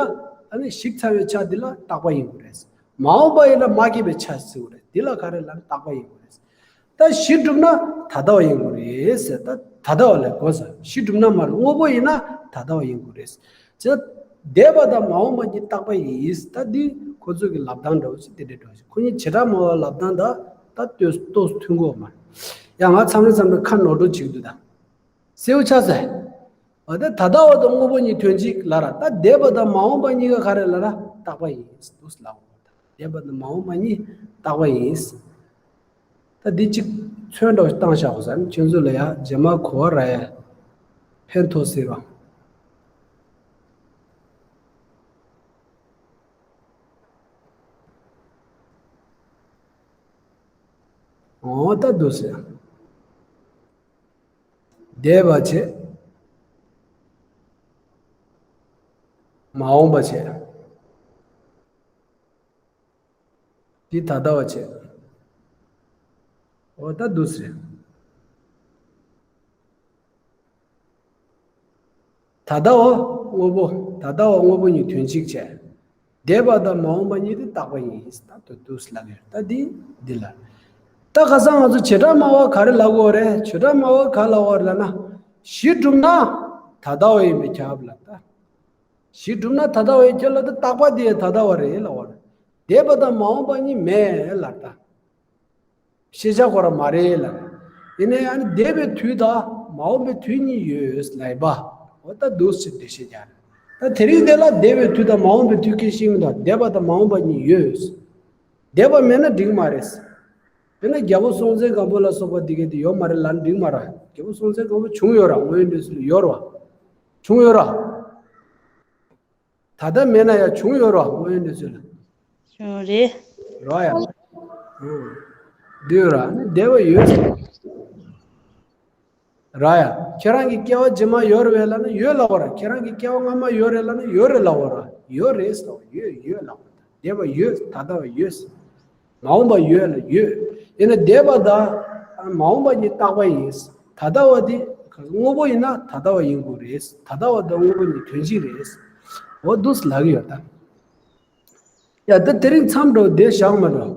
ཨ་ནི་ཞིག་ཚར་བའི་ཆ་འདི་ལ་རྟག་པ་ཡིན་དགོས་རེད། མ་འོངས་པ་ཡིན་ན་མ་སྐྱེས་པའི་ཆ་ཟེར་དགོས་རེད། འདི་ལ་ག་རེ་ལབ་ན་རྟག་པ་ཡིན་དགོས་རེད། ད་གཞི་གྲུབ་ན་ད་ལྟ་བ་ཡིན་དགོས་རེད་ཟེར། ད་ད་ལྟ་བ་ལ་གོ་ས། གཞི་གྲུབ་ན་མ་རེད། དངོས་པོ་ཡིན་ན་ད་ལྟ་བ་ཡིན་དགོས་རེད་ཟེར། འདས་པ་དང་མ་འོངས་པ་གཉིས་རྟག་པ་ཡིན། ད་འདི་ཁོ་ཚོ་གི་ལབ་སྟངས་འདྲ་བོ་ཞིག་དེ་འདྲ་འདྲ་བོ་ཞིག་ཁོ་གཉིས་བྱེ་བྲག་སྨྲ་བ་ལབ་སྟངས་དང་ད་ཏོག་ཏོག་མཐུན་གོ་མ་རེད། ཡང་ང་མཚམས་རེ་མཚམས་རེ་ཁ་ནོར་འགྲོ་བྱེད་ཀྱི་འདུག་ད་སེའུ་ཆ་ཟེར། འོ་ད་ད་ལྟ་བ་དང་དངོས་པོ་གཉིས་དོན་གཅིག་ལབ་ར། ད་འདས་པ་དང་མ་འོངས་པ་གཉིས་ཀ་ག་རེ་ལབ་ར། རྟག་པ་ཡིན་འདུག་ལབ། འདས་པ་དང་མ་འོངས་པ་གཉིས་རྟག་པ་ཡིན། ད་འདི་གཅིག་ཚོན་འདྲ་བོ་བཏང་བཞག་གོ་ས་ནི་ཁྱོད་ཚོ་ལ་ཡ་རྗེས་མ་གོ་བ་རག་ཡ་ཕན་ཐོགས་སྲིད་པ། འོ་ད་འདུག་ཟེར། འདས་པ་བྱས། མ་འོངས་པ་བྱས། འདི་ད་ལྟ་བ་བྱས། འོ་ད་འདུག་ཟེར། ད་ལྟ་བ་དངོས་པོ། ད་ལྟ་བ་དངོས་པོ་གཉིས་དོན་གཅིག་བྱས། འདས་པ་དང་མ་འོངས་པ་གཉིས་དེ་རྟག་པ་ཡིན། ད་དུ་དུས་ལབ་ཡོད། ད་འདི་འདི་ལ། ད་ཁ་སང་ང་ཚོ་བྱེ་བྲག་སྨྲ་བ་ག་རེ་ལབ་དགོས་རེད། བྱེ་བྲག་སྨྲ་བ་ག་ལབ་དགོས་རེད་ལབ་ན། གཞི་གྲུབ་ན་ད་ལྟ་བ་ཡིན་པས་ཁྱབ་ལ་ད། གཞི་གྲུབ་ན་ད་ལྟ་བ་ཡིན་ཁྱབ་ལ་ད་རྟག་པ་དེ་ད་ལྟ་བ་རེད་ལབ་དགོས་རེད། འདས་པ་དང་མ་འོངས་པ་གཉིས་མེད་ལབ་ད། ཤེས་བྱ་ཁོ་ར་མ་རེད་ལབ། ཡིན་ནའི་ཨ་ནི་འདས་པའི་དུས་དང་མ་འོངས་པའི་དུས་གཉིས་ཡོད་ལབ་པ། འོ་ད་འདུག་སེ་འགྲེལ་བཤད་རྒྱག་རེད། ད་དེ་རིང་དེ་ལ་འདས་པའི་དུས་དང་མ་འོངས་པའི་དུས་སྐད་ཤེས་མི་འདུག་འདས་པ་དང་མ་འོངས་པ་གཉིས་ཡོད། འདས་པ་མེད་ན་འགྲིག་མ་རེད། དཔེར་ན་རྒྱལ་པོ་སྲོང་བཙན་སྒམ་པོ་ལ་སོགས་པ་འདི་གས་དེ་ཡོད་མ་རེད་ལབ་ན་འགྲིག་མ་རེད། རྒྱལ་པོ་སྲོང་བཙན་སྒམ་པོ་བྱུང་ཡོད་ར། དངོས་ཡོད་གནས་ཚུལ་ཡོད་ར། བྱུང་ཡོད་ར། ད་ལྟ་མེད་ན་ཡང་བྱུང་ཡོད་ར། དངོས་ཡོད་གནས་ཚུལ་ལ། བྱུང་རེད། ར་ཡ། ཨང་། འདི་ཡོད་ར། འདས་པ་ཡོད། ར་ཡ། ཁྱེད་རང་གི་སྐྱེ་བ་རྗེས་མ་ཡོད་རེད་པས་ལབ་ན་ཡོད་ལབ་པ་ར། ཁྱེད་རང་གི་སྐྱེ་བ་སྔ་མ་ཡོད་རེད་ལབ་ན་ཡོད་རེད་ལབ་པ་ར། ཡོད་རེད་ཟེར་བ་ཡོད་ཡོད་ལབ་པ། འདས་པ་ཡོད། ད་ལྟ་བ་ཡོད། མ་འོངས་པ་ཡོད་ལ་ཡོད། ཡིན་ན་འདས་པ་དང་མ་འོངས་པ་གཉིས་རྟག་པ་ཡིན། ད་ལྟ་བ་དེ་དངོས་པོ་ཡིན་ན་ད་ལྟ་བ་ཡིན་དགོས་རེད། ད་ལྟ་བ་དང་དངོས་པོ་གཉིས་དོན་གཅིག་རེད། འོ་འདུག་སེ་ལབ་ཀྱི་ཡོད་ད། ཡ་ད་དེ་རིང་མཚམས་འགྲོ་བསྡད་བཞག་མ་འགྲོ།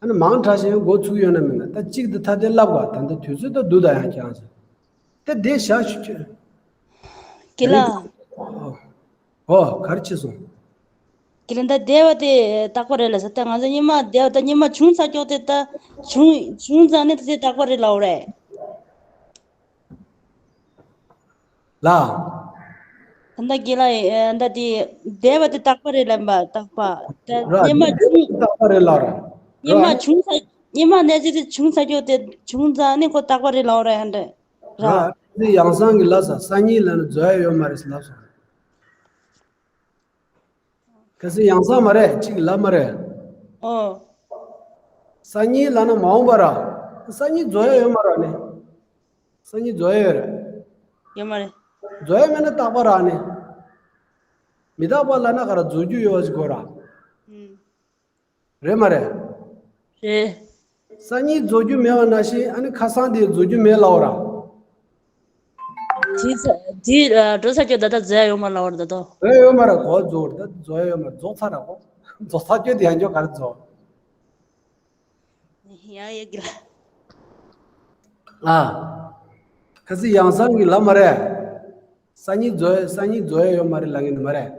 ཨ་ནི་མང་དྲགས་ཤིང་འགོ་ཚུགས་ཡོད་ན་མིན་ན། ད་གཅིག་ཏུ་ཐ་དད་ལབ་ག་ད་ལྟ་དུས་ཚོད་ད་སྡུག་ད་ཡང་ཀྱང་ཟེར། ད་བསྡད་བཞག་ཞུ་ཁྱོད། དེ་རིང་ད། ཨོ། ཨོ་ག་རེ་བྱས་སོང་། དགེ་ལགས་ད་འདས་པ་དེ་རྟག་པ་རེད་ལ་ཟེར། ད་ང་ཚོ་སྔོན་མ་འདས་པ་ད་སྔོན་མ་བྱུང་ཚར་ཀྱོག་དེ་ད་བྱུང་བྱུང་ཙང་ནི་ད་དེ་རྟག་པ་རེད་ལབ་རེད། ལ། ད་ལྟ་དགེ་ལགས་ད་དེ་འདས་པ་དེ་རྟག་པ་རེད་ལབ་པ་རྟག་པ་ད་ར་སྔོན་མ་བྱུང་རྟག་པ་རེད་ལབ་ར། སྔོན་མ་བྱུང་ཚར་སྔོན་མ་གནས་ཚུལ་དེ་བྱུང་ཚར་ཀྱོག་དེ་བྱུང་ཙང་ནི་ཁོ་རྟག་པ་རེད་ལབ་རེད་ཧ་འདྲ། ར། ར། དེ་ཡང་སང་གི་ལ་ས་སང་ཉིན་ལ་ནི་རྫོགས་ཡ་ཡོད་མ་རེད་ལབ་སོང་། གལ་སྲིད་ཡང་སང་མ་རེད་གཅིག་ལབ་མ་རེད། ཨོ། སང་ཉིན་ལབ་ན་མ་འོངས་པ་ར། སང་ཉིན་རྫོགས་ཡ་ཡོད་མ་ར་ནི། སང་ཉིན་རྫོགས་ཡ་ཡོད་རེད། ཡོད་མ་རེད། རྫོགས་ཡ་མེད་ན་རྟག་པ་ར་ནི། མི་རྟག་པ་ལབ་ན་ག་ར་རྫོགས་རྒྱུ་ཡོད་པ་ཞིག་དགོས་ར། ཨུམ། རེད་མ་རེད། རེད། སང་ཉིན་རྫོགས་རྒྱུ་མེད་པ་ནང་བཞིན་ཨ་ནི་ཁ་སང་དེ་རྫོགས་རྒྱུ་མེད་ལབ་པ་ར། དེ་ཚ་དེ་ཨ་འགྲོ་ས་ཁྱོད་ད་ལྟ་རྫོགས་ཡ་ཡོད་མ་ལབ་པ་ར་ད་དོ། རྫོགས་ཡ་ཡོད་མ་ར་གོ་རྫོགས་ད་རྫོགས་ཡ་ཡོད་མ་རྫོགས་ཚར་ར་གོ། རྫོགས་ཚར་ཁྱོད་དེ་ཡང་ཁྱོད་ག་རེ་རྫོགས། ཡ་ཡ་གི་ལ། ཨ། ཁ་སང་ཡང་སང་གི་ལབ་མ་རེད། སང་ཉིན་རྫོགས་ཡ་སང་ཉིན་རྫོགས་ཡ་ཡོད་མ་རེད་ལབ་ངེས་ནི་མ་རེད།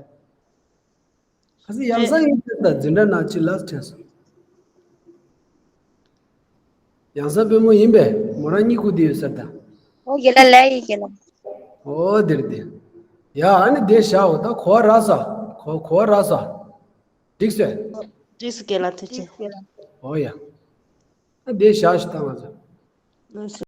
ཁ་སང་ཡང་སང་ཡིན་ཟེར་ད་འཛིན་གྲྭ་ནང་ཅི་ལབ་དྲན་སོང་། ཡང་སང་དཔོན་མོ་ཡིན་པས་མོ་རང་གཉིད་ཁུག་བསྡད་ཡོད་ཟེར་ད། ཨོ་དགེ་ལགས་ལས་ཡིན་དགེ་ལགས། ཨོ་དེར་དེ། ཡ་ཨ་ནི་དེ་བཞག་འོ་ད་གོ་བ་རག་ས། གོ་གོ་བ་རག་ས། འགྲིག་སོང་། འགྲིག་སོང་དགེ་ལགས་ཐུགས་རྗེ་ཆེ། ཨོ་ཡ། ཨ་དེ་བཞག་ཞིག་ད་ང་ཚོ། ལགས་སོ།